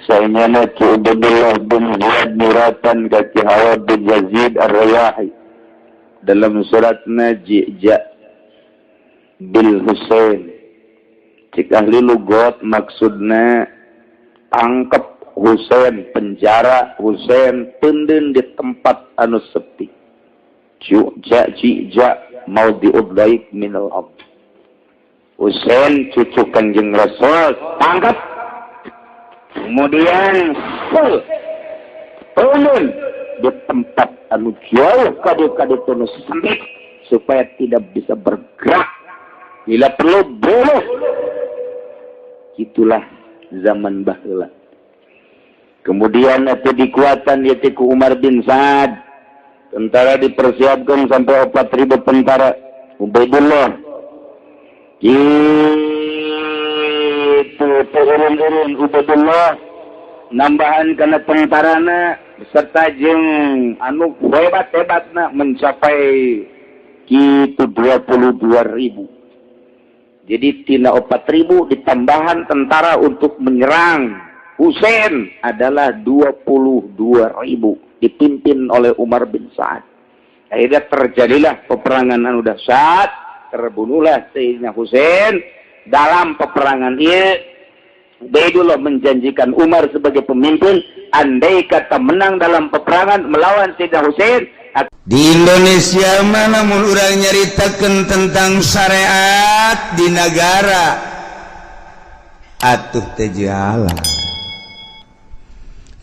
Saenyana Ki Ubaidullah bin Ziyad muratan ka Ki Hawad bin Yazid Ar-Riyahi dalam suratna Jija bil Husain. Cik ahli lugot maksudna tangkep Husain, penjara Husain, teunden di tempat anu sepi. Ju'ja jija maudhi'ud daik minal ard. Husain cucu Kanjeng Rasul tangkap, kemudian turun di tempat anu jauh kadu-kadu tunu sempit supaya tidak bisa bergerak. Bila perlu bunuh. Itulah zaman baheula. Kemudian itu dikuatan yaitu Umar bin Sa'ad. Tentara dipersiapkan sampai 4.000 tentara. Ubaidullah itu turun-turun Ubaidullah nambahan karena tentarana beserta jeung anu hebat-hebatna mencapai kitu 22.000. Jadi tina 4.000 ditambahan tentara untuk menyerang Husain adalah 22.000 dipimpin oleh Umar bin Sa'ad. Akhirnya terjadilah peperangan anu dahsyat, terbunuhlah Sayyidina Husain. Dalam peperangan ini Ubaidullah menjanjikan Umar sebagai pemimpin, andai kata menang dalam peperangan melawan Sayyidina Husain. Di Indonesia mana mun urang nyaritakeun tentang syariat di negara atuh teu jalan.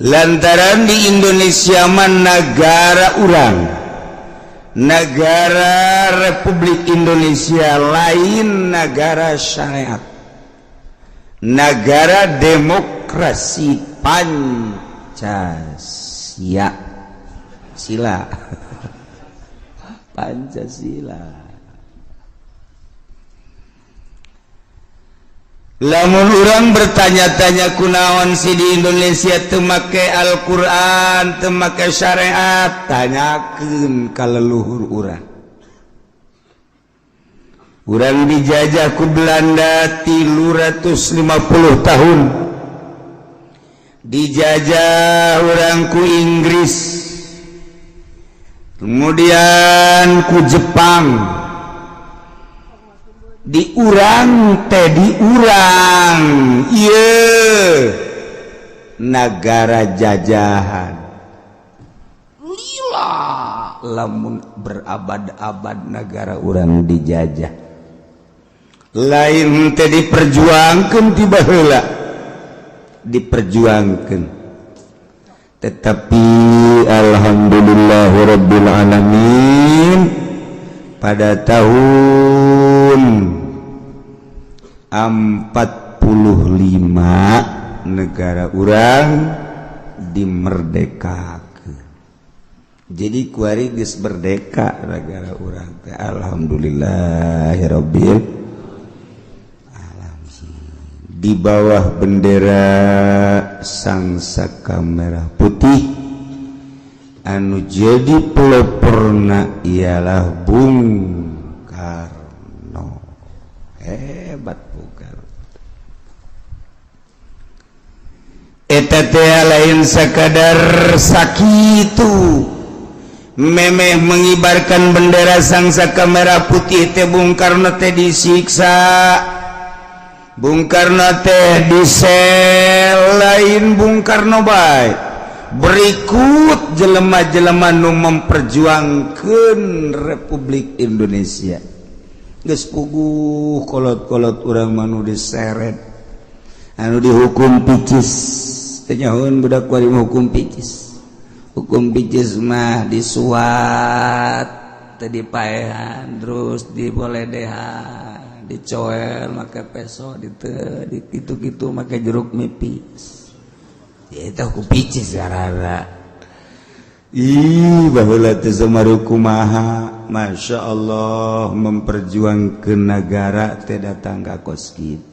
Lantaran di Indonesia mah negara urang, negara Republik Indonesia lain negara syariat, negara demokrasi Pancasila sila Pancasila. Lamun urang bertanya-tanya kunaon sih di Indonesia teu make Al-Qur'an, teu make syariat, tanyakeun ka leluhur urang. Urang dijajah ku Belanda 350 tahun. Dijajah urang ku Inggris, kemudian ku Jepang. Diurang teh diurang ieu negara jajahan lila lamun berabad-abad negara urang dijajah lain teh diperjuangkan ti baheula diperjuangkan, tetapi alhamdulillah. Alhamdulillahirabbil alamin. Pada tahun 45 negara urang dimerdekakeun. Jadi kuari geus merdeka negara urang teh. Alhamdulillahirabbil alamin. Di bawah bendera Sang Saka Merah Putih, anu jadi peloporna ialah Bung Karno. Hebat Bung Karno. Eta teh lain sakadar sakitu memeh mengibarkan bendera Sang Saka Merah Putih teh, Bung Karno teh disiksa, Bung Karno teh disel. Lain Bung Karno bae, berikut jelema-jelema nu memperjuangkan Republik Indonesia. Geus puguh kolot-kolot urang mah nu diseret, anu dihukum picis. Teu nyahoeun budak kuari hukum picis. Hukum picis mah disuat teh, dipaehan, terus diboledehan, dicoel make peso, di kitu-kitu make jeruk nipis. Ya, itu hukum picis karena. Ih, baheula teh samaru kumaha, Masya Allah, memperjuangkan negara teh datang ka kos kitu.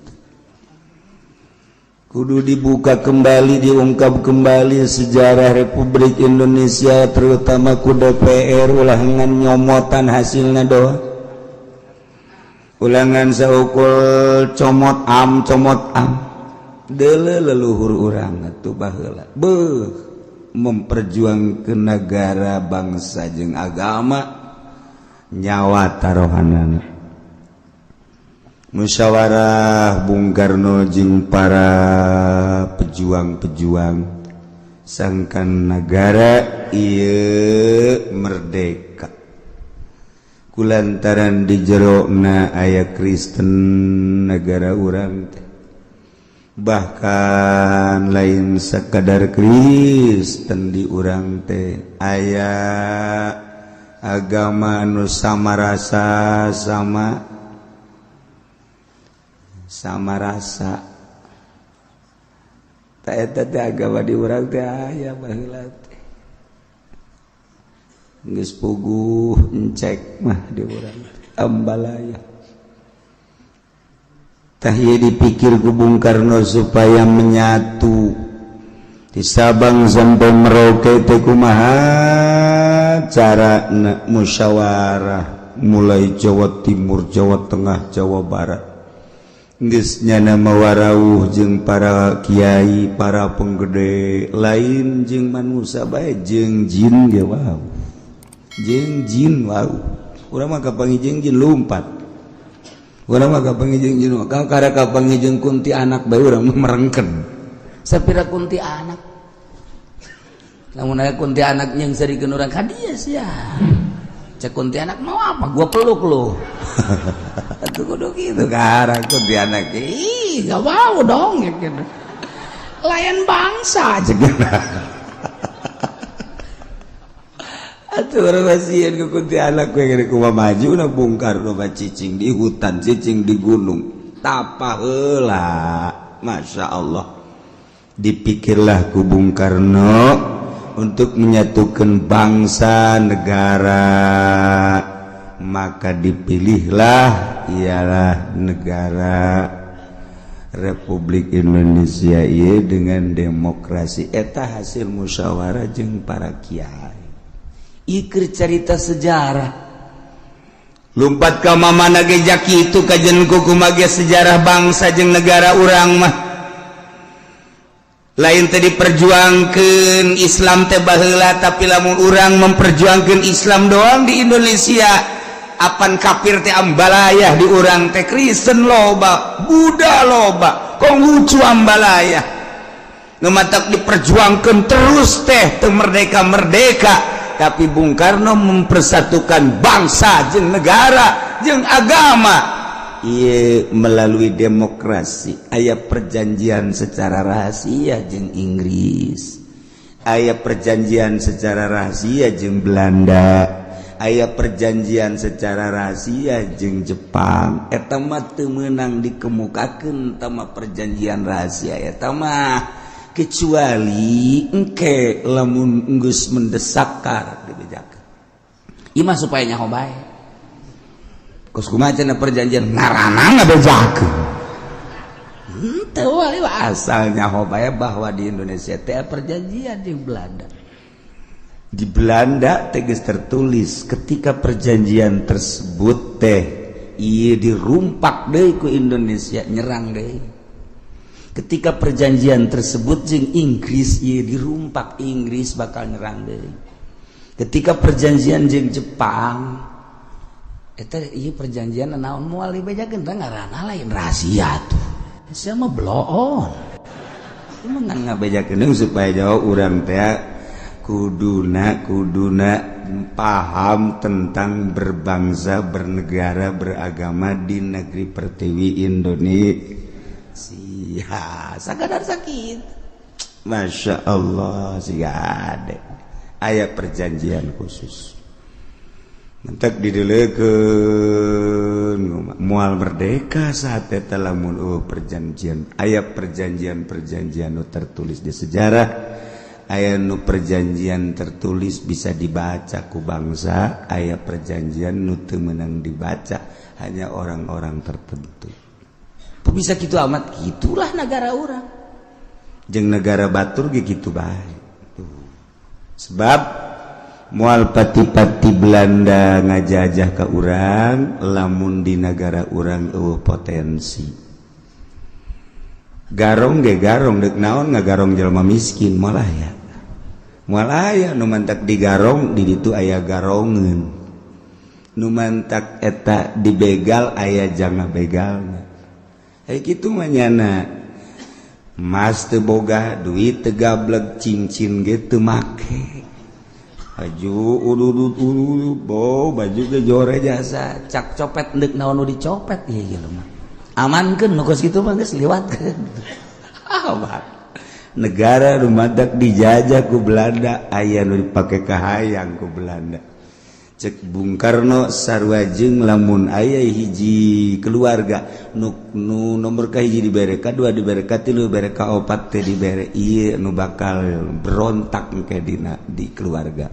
Kudu dibuka kembali, diungkap kembali sejarah Republik Indonesia, terutama ku DPR. Ulah ngan nyomotan hasilnya doang, ulah ngan saukur comot am comot am. Dele leluhur urang atuh baheula, beuh, memperjuangkan negara, bangsa jeung agama, nyawa tarohanana. Musyawarah Bung Karno jeung para pejuang-pejuang sangkan negara ieu merdeka, kulantaran di jerona aya Kristen negara urang teh. Bahkan lain sekadar Kristen, di urang teh aya agama anu sama rasa, sama sama rasa. Tak, eta teh agama di urang teh aya baheula teh. Geus puguh encek mah di urang ambalaya. Tah, ieu dipikir ku Bung Karno supaya menyatu di Sabang sampai Merauke teh kumaha cara. Musyawarah mulai Jawa Timur, Jawa Tengah, Jawa Barat. Geus nyana mawarawuh jeung para kiai, para penggede. Lain jeung manusia bae, jeung jin ge wow, jeung jin wow. Urang mah kapanggih jeung jin lumpat. Urang mah kapanggih jeung jin, kakara kapanggih jeung kunti anak bae urang mah merengken. Sapira kunti anak? Lamun aya kunti anak yang serikeun urang ka dieu sia. Cek kunti anak, "Mau apa? Gua peluk lu." Atuh kudu kitu karang kunti anak. Ih, gak mau dong ya gitu. Layan bangsa cek. Atuh urang sieun ku kunti anak we gede. Kumaha maju na Bung Karno mah? Cicing di hutan, cicing di gunung, tapa heula. Masya Allah, dipikirlah ku Bung Karno untuk menyatukan bangsa negara, maka dipilihlah ialah negara Republik Indonesia ieu dengan demokrasi. Eta hasil musyawarah jeung para kiai. Ikir cerita sejarah. Lumpat ka mana ge jaki itu kajen kuku mage sejarah bangsa jeung negara urang mah. Lain tadi diperjuangkan Islam teh baheula, tapi lamun urang memperjuangkan Islam doang di Indonesia, apan kafir teh ambalayah. Di urang teh Kristen loba, Buddha loba, Konghucu ambalayah. Nu matak diperjuangkan terus teh teu merdeka merdeka. Tapi Bung Karno mempersatukan bangsa jeung negara jeung agama. Ieu melalui demokrasi. Aya perjanjian secara rahasia jeung Inggris. Aya perjanjian secara rahasia jeung Belanda, aya perjanjian secara rahasia jeung Jepang. Eta mah teu meunang dikemukakeun tama perjanjian rahasia eta mah, kecuali engke lamun geus mendesak kar dibejakeun. Ieu mah supaya nyaho bae. Kos kumaha cenah perjanjian ngaranna ngabejakeun. Henteu, asal nyaho bae bahwa di Indonesia teh perjanjian di Belanda. Di Belanda tegas tertulis ketika perjanjian tersebut teh ieu dirumpak deui ku Indonesia, nyerang deui. Ketika perjanjian tersebut jeung Inggris ieu dirumpak, Inggris bakal nyerang deui. Ketika perjanjian jeung Jepang eta ieu perjanjian naon moal dibejakeun teh, ngaranna lain rahasia tuh. Sia mah bloon. Emang ngabejakeun supaya jauh urang teh kuduna kuduna paham tentang berbangsa, bernegara, beragama di negeri pertiwi Indonesia. Sakadar sakit. Masya Allah, siga ade. Aya perjanjian khusus. Mentek didelekeun moal merdeka saat eta lamun eueuh perjanjian. Aya perjanjian-perjanjian nu tertulis di sejarah, aya nu perjanjian tertulis bisa dibaca ku bangsa, aya perjanjian nu teu meunang dibaca, hanya orang-orang tertentu. Kok bisa gitu amat? Gitulah negara orang. Jeung negara batur ge kitu bae. Tuh. Sebab moal pati-pati Belanda ngajajah ke urang lamun di negara urang eueuh potensi. Garong ge garong deuk naon ngagarong jelema miskin, moal aya. Moal aya nu mantak digarong di ditu aya garongeun. Nu mantak eta dibegal aya jang begalna. Kayak kitu mah nyana. Mas teu boga duit, teu gableg, cincin ge teu make. Baju ududut ududut bo baju ge jore jasa cak copet deuk naon nu dicopet ieu jelema. Amankeun nu kos kitu mah geus liwatkeun. Ah, negara nu matak dijajah ku Belanda aya nu dipake kahayang ku Belanda. Cek Bung Karno sarua jeung lamun aya hiji keluarga nu, nu nomor kahiji dibere, kadua dibere, katilu dibere, kaopat teh dibere, ieu nu bakal berontak engke dina di keluarga.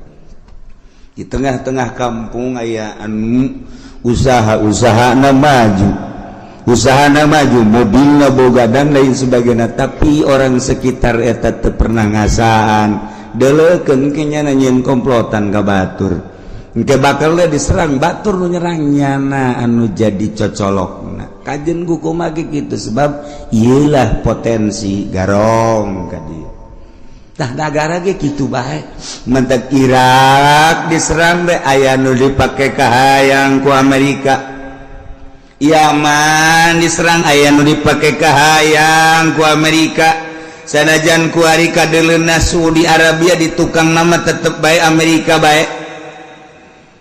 Di tengah-tengah kampung aya anu usaha-usaha na maju, usaha na maju, mobilna boga dan lain sebagainya, tapi orang sekitar eta teu pernah ngasaan. Deuleukeun ke nyana nyieun komplotan ka batur. Engke bakal diserang batur nu nyerang nyana anu jadi cocolokna. Kajen ku kumaha gitu, sebab ieulah potensi garong ka dieu. Tah nagara ge kitu bae. Mentek Irak diserang be aya nu dipake kahayang ku Amerika. Yaman diserang aya nu dipake kahayang ku Amerika. Sanajan ku ari kadeuleunna Saudi Arabia di tukang nama tetep bae Amerika bae.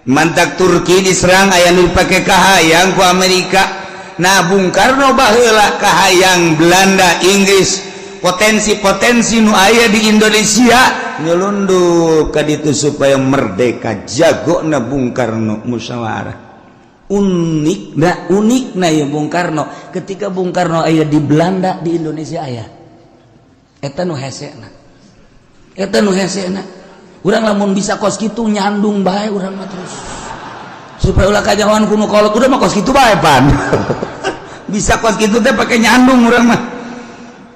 Mantak Turki diserang aya nu dipake kahayang ku Amerika. Nah, Bung Karno baheula kahayang Belanda, Inggris, potensi-potensi nu aya di Indonesia nyelundup ka ditu supaya merdeka. Jagona Bung Karno musyawarah. Unik nah, unik nah ya Bung Karno. Ketika Bung Karno aya di Belanda, di Indonesia aya. Eta nu hesena. Eta nu hesena. Urang lamun bisa kos kitu nyandung bae urang mah terus. Supaya ulah kajawan ku nu kolot, udah mah kos kitu bae pan. Bisa kos kitu teh pake nyandung urang mah.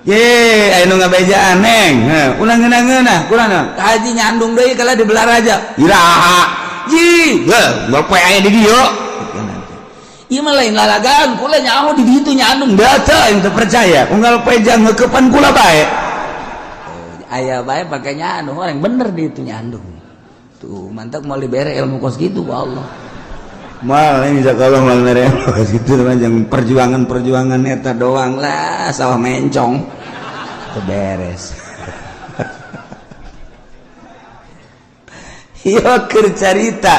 Ye, aya nu ngabejaan neng. Heuh, ulah ngeunah-ngeunah, kurang haji nyandung deui kala di belah raja. Iraha. Ji, heuh, bapak aya di dieu. Ieu mah lain lalagaan, kula nyaho di ditu nyandung. Da teu aing teu percaya. Unggal poe jang ngeukepan kula bae. Aya bae pake nyandung, orang bener di itu nyandung. Tuh, mantap mau dibere ilmu kos gitu ku Allah. Mal ini bisa kalau mal mere kos gitu jangan perjuangan-perjuangan eta doang lah, sawah mencong. Teu beres. Yo keur carita.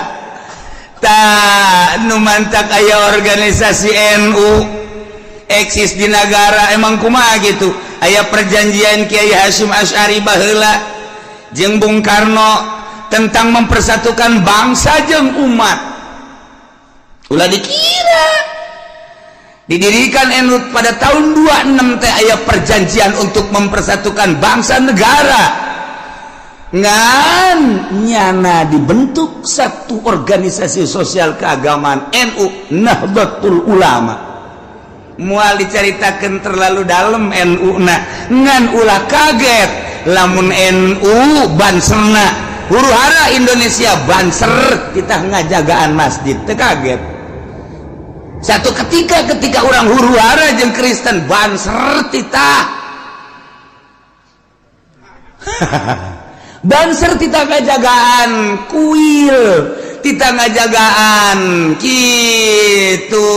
Ta nu mantak aya organisasi NU eksis di negara emang kumaha gitu. Aya perjanjian Kiai Hasyim Asy'ari baheula. jeung Bung Karno tentang mempersatukan bangsa jeung umat. Ulah dikira didirikan NU pada tahun 26 teh aya perjanjian untuk mempersatukan bangsa negara, ngan nyana dibentuk satu organisasi sosial keagamaan NU, Nahdlatul Ulama. Mual diceritakan terlalu dalam NU na, ngan ulah kaget lamun NU banserna huru hara Indonesia, banser kita ngajagaan masjid, teu kaget. Satu ketika, ketika orang huru hara jeung Kristen, banser titah banser, titah ngajagaan kuil, titah ngajagaan gitu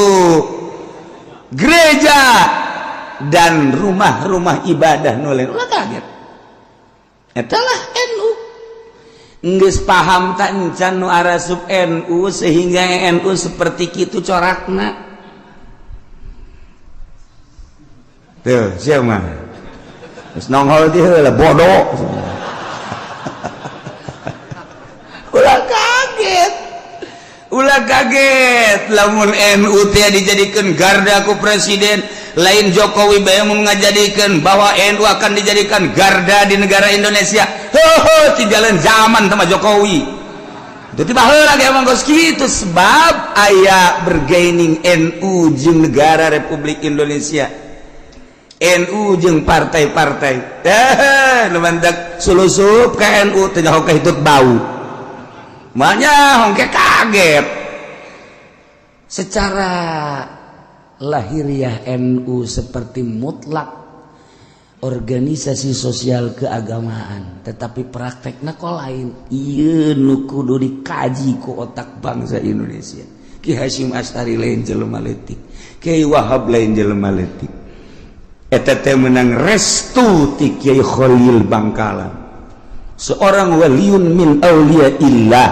gereja dan rumah-rumah ibadah nu lain, ulah kaget. Etalah NU. Geus paham tak encan nu arasup NU sehingga NU seperti kitu corakna? Tuh, siapa geus nongol di heula bodoh. Ulah kaget, ulah kaget lamun NU teh dijadikan garda ku presiden. Lain Jokowi bae mun ngajadikeun bahwa NU akan dijadikan garda di negara Indonesia. Ho, tinggalan zaman sama Jokowi itu. Tiba heula ge emang geus kitu, sebab aya bergaining NU jeung negara Republik Indonesia, NU jeung partai-partai. Eh, nu mantak sulusup ka NU teh nyaho kahitut bau. Makanya hongke kaget. Secara lahiriah NU seperti mutlak organisasi sosial keagamaan, tetapi prakteknya kok lain. Iya, nu kudu dikaji ku otak bangsa Indonesia. Ki Hasyim Asy'ari lain jelema leutik, Kiai Wahab lain jelema leutik. Eta teh menang restu ti Kiai Khalil Bangkalan, seorang waliun min auliyaillah.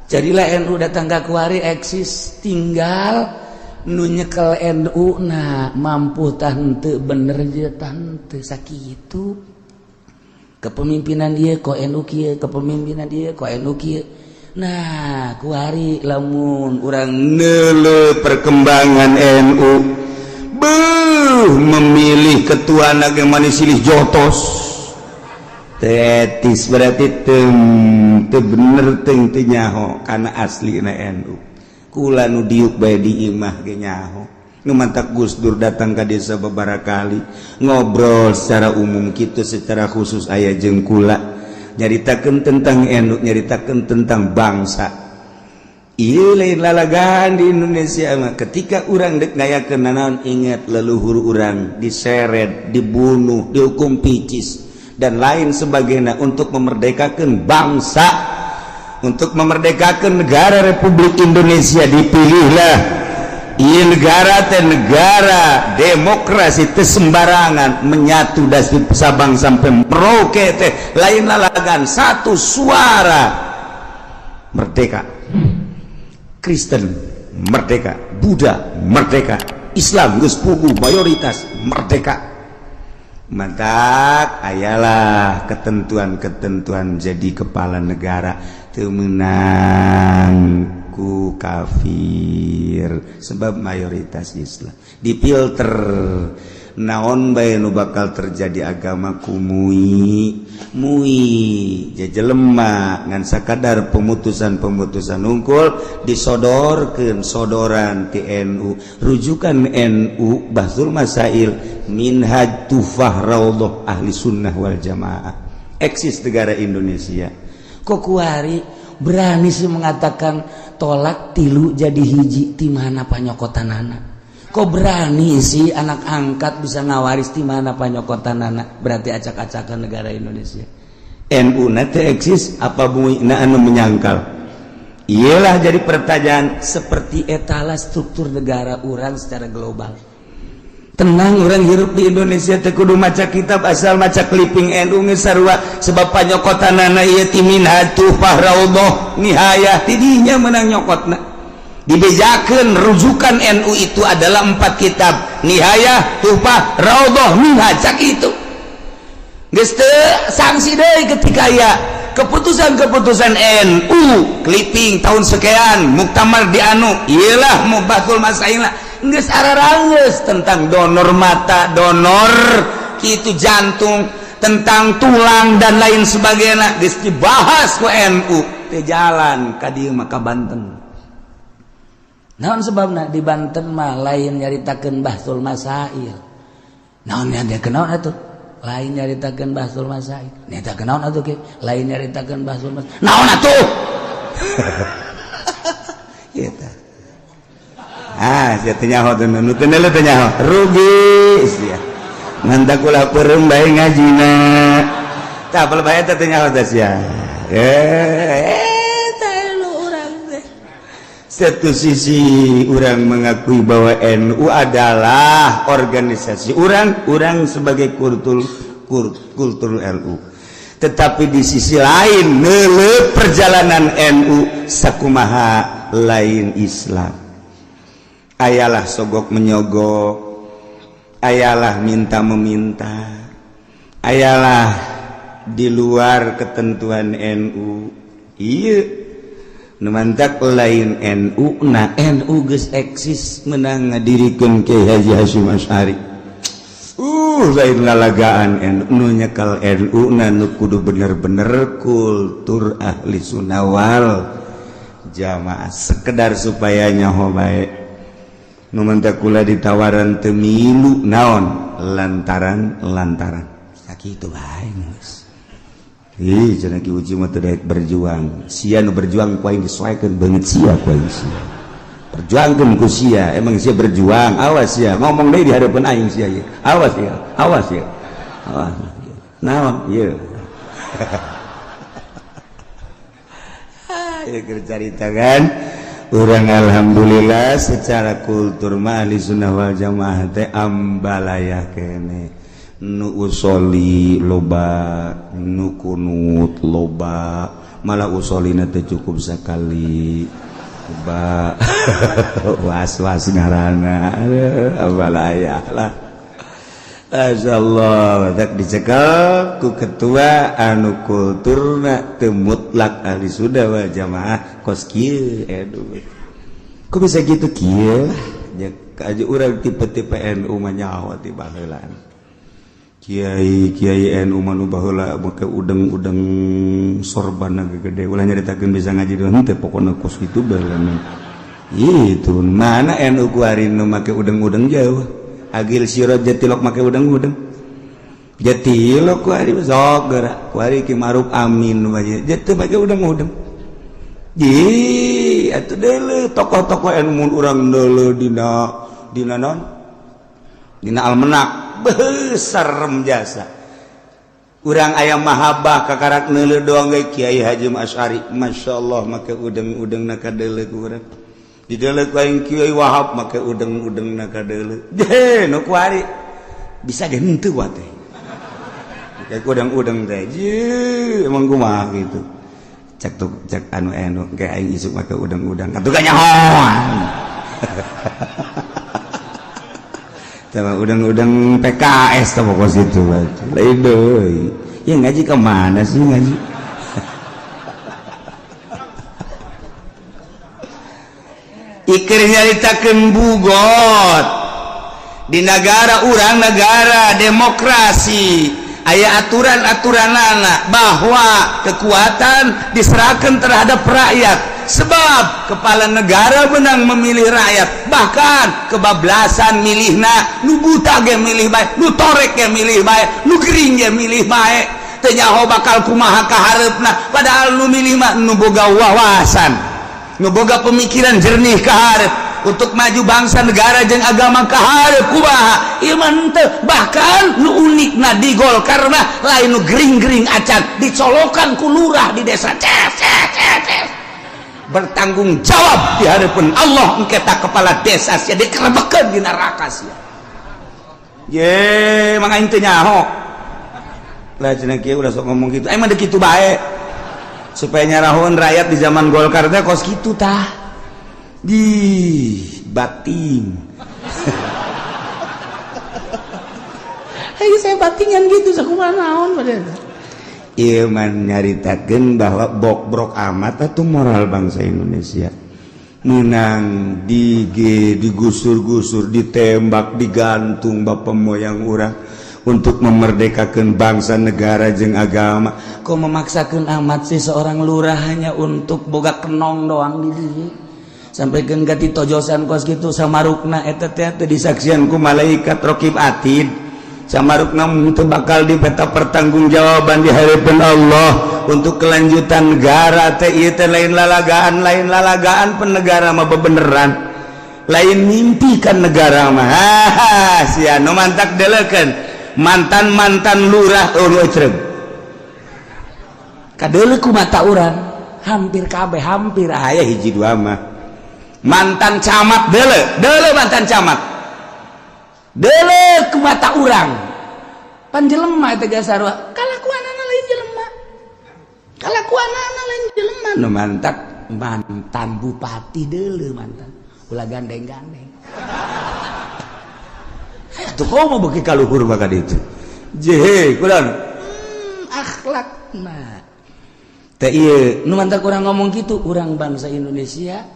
Jadilah NU datang ke kuari eksis, tinggal nu nyekel NU nah mampu tante bener je tante sakitu kepemimpinan dia kok NU kieu, kepemimpinan dia kok NU kieu. Nah, kuari lamun urang neuleu perkembangan NU, beuh, memilih ketua na ge manis silih jotos tetis, berarti teu teu bener, teu teu nyaho kana aslina NU. Kula nu diuk bae di imah ge nyaho. Nu mantak Gus Dur datang ka desa beberapa kali, ngobrol secara umum kitu, secara khusus aya jeung kula, nyaritakeun tentang NU, nyaritakeun tentang bangsa. Ieu lain lalagan di Indonesia mah. Ketika urang dek ngayakeun nanaon, ingat leluhur urang diseret, dibunuh, dihukum picis dan lain sebagainya untuk memerdekakan bangsa, untuk memerdekakan negara Republik Indonesia. Dipilihlah iya negara teh negara demokrasi, teh sembarangan menyatu dari Sabang sampai Merauke teh lain lalagan, satu suara merdeka. Kristen merdeka, Buddha merdeka, Islam geus puguh mayoritas merdeka. Mantak ayalah ketentuan-ketentuan jadi kepala negara teu meunang ku kafir sebab mayoritas Islam. Difilter naon bae nu bakal terjadi agama ku MUI, MUI jelema ngan sakadar pemutusan-pemutusan unggul disodorkeun, sodoran ti NU, rujukan NU Bahtsul Masail, Minhaj, Tuhfah, Raudhah, Ahli Sunnah wal Jamaah, eksis negara Indonesia. Kok kuari berani sih mengatakan tolak tilu jadi hiji? Di mana panyokotanana? Kok berani sih anak angkat bisa ngawaris? Di mana panyokotanana? Berarti acak-acakan negara Indonesia. NU nanti eksis apa MUI na anu menyangkal? Iyalah, jadi pertanyaan seperti etalah struktur negara orang secara global. Tenang, orang hirup di Indonesia teu kudu maca kitab, asal maca clipping NU geus sarua, sebab panyokotanana ieu ti Minhaj, Tuhfah, Raudhah, Nihayah. Tidinya menang nyokotna, dibejakeun rujukan NU itu adalah empat kitab, Nihayah, Tuhfah, Raudhah, Minhaj. Cak itu. Geus teu sanksi deui ketika aya keputusan-keputusan NU clipping tahun sekian muktamar di anu iyalah mubatul masail geus ararangeus tentang donor mata, donor kitu jantung, tentang tulang dan lain sebagainya geus dibahas ku NU teu jalan ka dieu mah ka Banten. Naon sebabna di Banten mah lain nyaritakeun bahsul masail. Naon yang dia kenaon atuh? Lain nyaritakeun bahsul masail. Nyaritakeun naon atuh ke? Lain nyaritakeun bahsul masail. Naon atuh? Eta. Ah, sia teu nyaho teu nu teu teu nyaho. Rugi sia. Ngan ulah peureum bae ngajina. Tah bae teh teu nyaho teh sia. Eh, teh lu urang teh. Satu sisi orang mengakui bahwa NU adalah organisasi orang, orang sebagai kultur kultur NU. Tetapi di sisi lain neuleuh perjalanan NU sakumaha lain Islam. Ayalah sogok menyogok, ayalah minta meminta, ayalah di luar ketentuan NU. Iya, mantak lain NU na NU geus eksis menang ngadirikeun Kiai Haji Hasyim Asy'ari. Lain lalagaan NU nu nyekel NU na nu kudu bener-bener kultur ahli sunnah wal jamaah sekedar supaya nyaho bae. Nu mantak kula ditawaran teu milu naon lantaran lantaran sakitu bae geus. Ih, cenah Ki Uci mah teu daek berjuang. Sia nu berjuang ku aing disoekeun beungeut sia ku aing sia. Perjuangkeun ku sia, emang sia berjuang. Awas sia, ngomong deui di hadapan aing sia ieu. Awas ya, awas ya. Awas. Naon ieu? Ya keur carita kan. Urang alhamdulillah secara kultur mah ahli sunnah wal jamaah teh ambalaya kene. Nu usoli loba, nu kunut loba, malah usolina teh cukup sekali loba. Was-was ngaranna ambalaya lah. Masyaallah, tak dicekel ku ketua anu kulturna teu mutlak ahli sunnah wal jamaah kos kieu. Aduh, kok bisa gitu kieu lah aja urang tipe-tipe NU mah nyaho ti baheulaan. Kiai Kiai NU mah nu baheula make udeng-udeng sorban gede ulah nyaritakeun bisa ngaji doang teh pokona kos kitu baheula. Itu mana NU kuari nu make udeng-udeng jauh. Agil Siroj jatilok make udeng-udeng. Jatilok kuari sok geura kuari Ki Ma'ruf Amin wae jatuh make udeng-udeng. Ji atuh deuleu tokoh-tokoh NU mun urang deuleu dina dina naon? Dina almenak besar jasa urang ayam mahabbah kakarak neuleuh doang ge Kiai Haji Asy'ari masyaallah make udeng-udeng na kadeuleu ku urang dideuleu ku aing Kiai Wahab make udeng-udeng na kadeuleu je nu kuari bisa ge henteu wa teh make udeng-udeng teh je emang kumaha gitu cek tuh cek anu anu ge aing isuk make udeng-udeng katuh nyahoan. Sama udang-udang PKS tuh pokok situ lain deui. Ya ngaji ke mana sih ngaji? Ikir nyaritakeun bugot di negara urang negara demokrasi aya aturan-aturanana bahwa kekuatan diserahkan terhadap rakyat sebab kepala negara menang memilih rakyat bahkan kebablasan milihna nu buta ge milih bae nu torek ge milih bae nu gering ge milih bae teu nyaho bakal kumaha kahareupna padahal nu milih mah nu boga wawasan nu boga pemikiran jernih kaharep untuk maju bangsa negara jeung agama kaharep kumaha ieu mah henteu bahkan nu unikna di Golkar mah lain nu gering-gering acan dicolokan ku lurah di desa ces ces ces ces bertanggung jawab di hadapan Allah engke ta kepala desa sia dikerebekeun di neraka sia. Ye mang aing teu nyaho lah cenah kieu ulah sok ngomong kitu emang deuk kitu bae supaya nyarahun rakyat di zaman Golkar teh kos kitu tah di bating. Saya batingan gitu, sakumaha naon pada. Ieu mah nyaritakeun bahwa bokbrok amat atuh moral bangsa Indonesia. Menang digusur-gusur, ditembak, digantung bapak moyang urang untuk memerdekakan bangsa, negara jeung agama. Kok memaksakan amat sih seorang lurah hanya untuk boga kenong doang di dieu? Sampai ganti tojosan kos gitu samarukna eta teh teu disaksian ku malaikat rokib atid, samarukna teu bakal dipenta pertanggungjawaban di hadapan Allah untuk kelanjutan negara teh. Ieu teh lain lalagaan, lain lalagaan. Penegara mah bebeneran, lain mimpi kan negara mah. Haha, sia nu mantak deleukeun mantan-mantan lurah, oh, nu ecreg. Kadeuleu ku mata urang hampir kabeh, hampir. Aya hiji dua mah. Mantan camat deuleu, deuleu mantan camat. Deuleu ku mata urang, pan jelema eta geus sarua, kalakuanana lain jelema, kalakuanana lain jelema. Nu mantak mantan bupati deuleu, mantan ulah gandeng-gandeng. Tuh, komo beuki kaluhur maka ditu jehe kurang. Akhlak nah teh ieu nu mantak urang ngomong gitu. Urang bangsa Indonesia,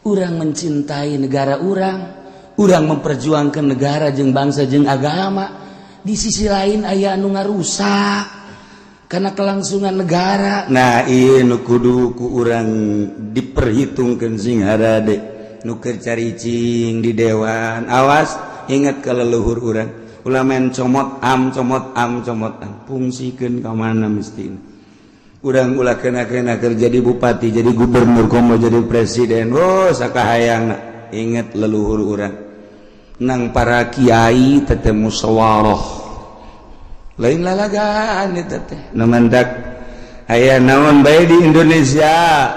urang mencintai negara urang, urang memperjuangkan negara jeung bangsa jeung agama. Di sisi lain aya anu ngarusak karena kelangsungan negara. Nah, ieu nu kudu ku urang diperhitungkeun sing harade. Nu keur caricing di dewan, awas, ingat ke leluhur urang. Ulah main comot am, comot am, comot am. Fungsikeun ka mana mesti urang. Ulah kena-kena keur jadi bupati, jadi gubernur, komo jadi presiden. Oh, sakahayang. Ingat leluhur urang nang para kiai teteh, musyawarah lain lalagaan eta teh. Nu mantak aya naon bae di Indonesia,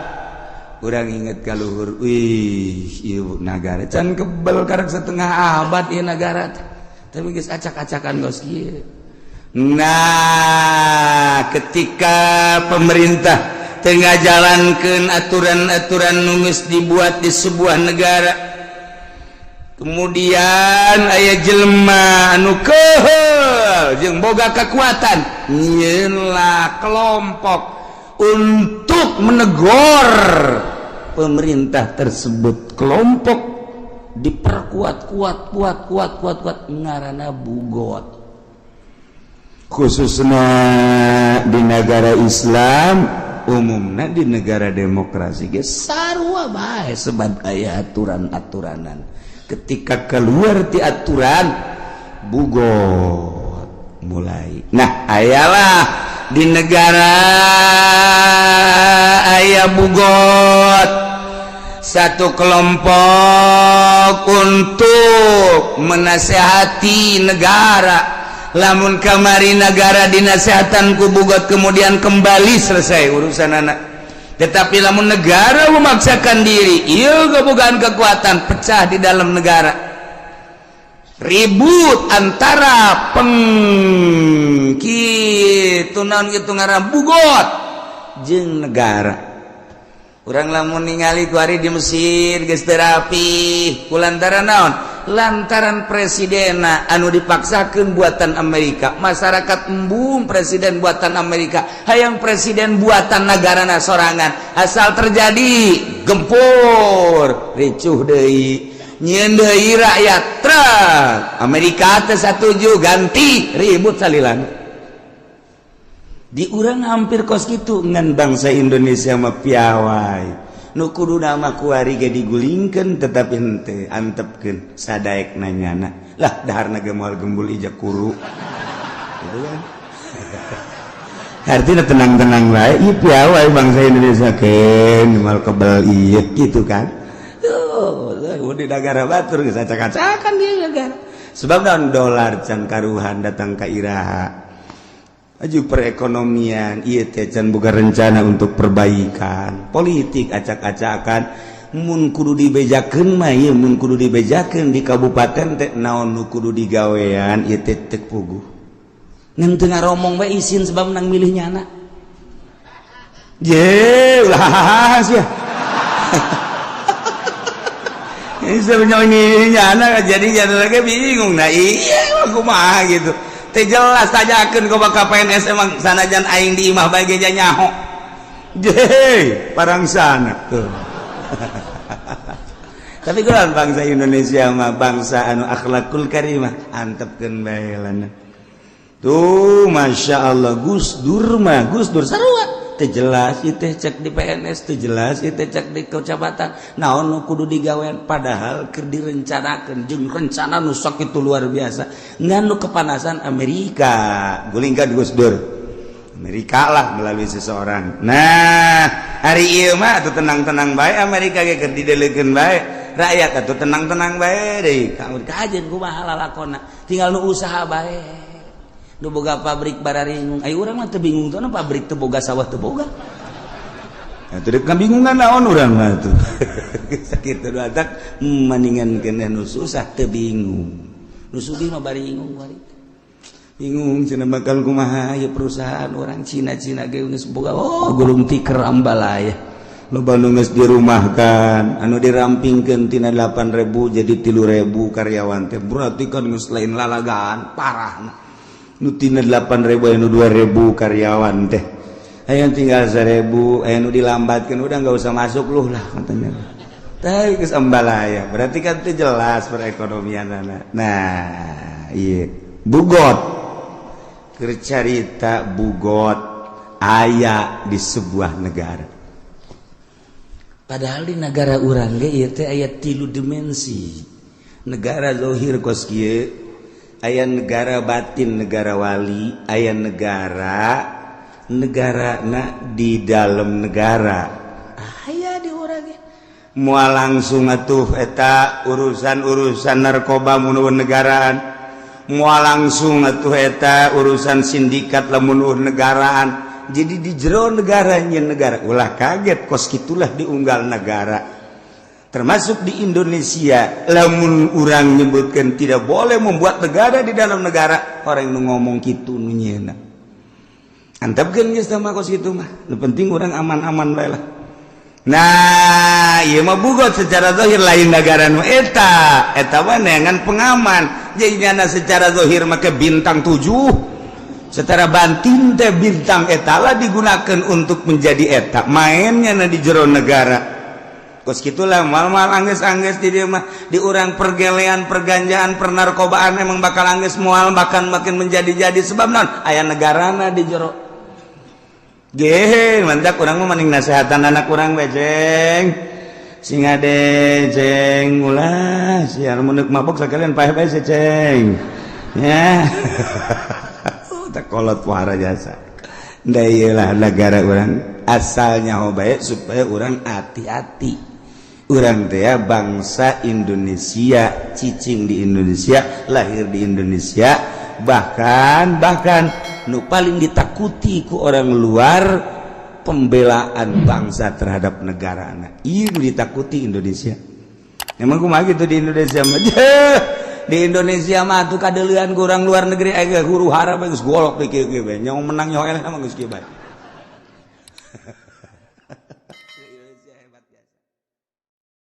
urang inget ka luhur. Wih, ieu nagara can kebel, karek setengah abad ieu nagara teh, tapi geus acak-acakan geus kieu. Nah, ketika pemerintah tengah jalankan aturan-aturan nu geus dibuat di sebuah negara, kemudian aya jelema anu keheul jeung boga kekuatan, nyieunlah kelompok untuk menegur pemerintah tersebut. Kelompok Diperkuat kuat kuat kuat kuat kuat, ngaranna bugot. Khususnya di negara Islam, umumnya di negara demokrasi ge sarua bae, sebab aya aturan-aturanan. Ketika keluar ti aturan, bugot mulai. Nah, ayalah di negara aya bugot, satu kelompok untuk menasehati negara. Lamun kamari negara dinasehatan ku bugot, kemudian kembali, selesai urusan anak. Tetapi lamun negara memaksakan diri, iya, kebogaan kekuatan, pecah di dalam negara, ribut antara peng kitu naon kitu ngaran bugot jeung negara. Urang lamun ningali kuari di Mesir geus teu rapi kulantaran naon? Lantaran presidenna anu dipaksakeun buatan Amerika. Masyarakat embung presiden buatan Amerika, hayang presiden buatan negarana sorangan. Asal terjadi gempur, ricuh deui, nyieun deui rakyat truk Amerika teh satuju, ganti, ribut salilan. Di urang hampir kos gitu, ngan bangsa Indonesia mah piawai. Nu kudu nama kuari ge digulingkeun, tetapi henteu, antepkeun sadaek nanyana lah, daharna ge moal gembul ijak kuru gitu kan. Artinya tenang-tenang bae. Ieu piawai bangsa Indonesia, keun moal kebel ieu gitu kan. Oh, di negara batur geus acak-acakan dia negara, sebab naon? Dolar can karuhan datang ka iraha, maju perekonomian ieu teh can boga rencana untuk perbaikan. Politik acak-acakan. Mun kudu dibejakeun mah ieu, mun kudu dibejakeun di kabupaten teh naon nu kudu digawean ieu teh teu puguh, ngan teu ngaromong bae, isin sebab menang milih nyana. Je ulah sia. Ini sebenarnya ini nyana jadi nyana lagi bingung. Nah, iya, aku mah gitu. Teu jelas, tanyakeun ke bakal PNS. Emang sanajan aing di imah bae ge nyaho. Je, parangsana tuh. Tapi kurang bangsa Indonesia mah bangsa anu akhlakul karimah, antepkeun bae lana. Tuh, Masya Allah, Gus Dur mah, Gus Dur sarua teu jelas ieu teh. Cek di PNS teu jelas ieu teh, cek di kecamatan naon nu kudu digawean, padahal keur direncanakeun jeung rencana nu sakitu luar biasa. Ngan nu kepanasan Amerika, gulingkan Gus Dur. Amerika lah melalui seseorang. Nah, hari ieu mah atuh tenang-tenang bae. Amerika ge keur didelekeun bae, rakyat atuh tenang-tenang bae deui. Kajeun kumaha lalakonna, tinggal nu usaha bae, nu boga pabrik bararingung. Ayo, urang mah teu bingung tuh, pabrik teu boga, sawah teu boga. Nah, teu kabingungan naon urang mah tuh. Sakitu atak mendingan keneh nu susah teu bingung. Nu sugih mah baringung bari. Bingung cenah bakal kumaha ya perusahaan orang Cina-Cina ge geus boga, oh, gulung tikar, ambalaya. Loba nu geus dirumahkan, anu dirampingkeun tina 8000 jadi 3000 karyawan teh, berarti kan geus lain lalagaan parah. Nu tina 8000 anu 2000 karyawan teh aya tinggal 1000, aya nu dilambatkeun, udah nggak usah masuk lu lah katanya. Tapi geus ambalaya, berarti kan itu jelas perekonomian. Nah, iya, bugot keur carita bugot aya di sebuah negara. Padahal di negara urang ge ieu teh aya tilu dimensi. Negara zohir kos kieu, aya negara batin, negara wali, aya negara negara na di dalam negara aya di urang ge. Moal langsung atuh eta urusan-urusan narkoba mun negaraan, moal langsung atuh eta urusan sindikat lamun negaraan. Jadi di jero negaranya negara, ulah kaget, kos gitulah diunggal negara, termasuk di Indonesia. Lamun urang nyebutkan tidak boleh membuat negara di dalam negara, orang nu ngomong gitu nu nyeuna antepkeun geus mah. Kos kitu mah nu penting urang aman-aman bae lah. Nah, ieu mah bugot secara zahir lain negara nu eta, eta mah neangan pengaman. Jadi nyana secara zahir make bintang 7, secara batin teh bintang eta lah digunakan untuk menjadi eta mainnya. Na di jero negara kos gitulah, mal-mal angges-angges di dia mah. Di urang pergelean, perganjaan, pernarkobaan emang bakal angges moal, bahkan makin menjadi-jadi. Sebab non aya negarana di jero ge. Mantap, urang mah mending nasehatan anak urang we, "Ceng, sing ade, Ceng, ulah siar mun mabok sekalian paeh bae, Ceng." Ya tak kolot puara jasa. Nda iyalah negara urang asalnya baik supaya urang hati-hati. Urang teh ya bangsa Indonesia, cicing di Indonesia, lahir di Indonesia, bahkan bahkan nu paling ditakuti ku orang luar pembelaan bangsa terhadap negara. Ieu ditakuti Indonesia. Emang kumaha gitu di Indonesia mah? Di Indonesia mah tuh kadeulean ku urang luar negeri aya huru hara geus golok di kieu kieu bae. Nyong menang nyoel mah geus kieu bae.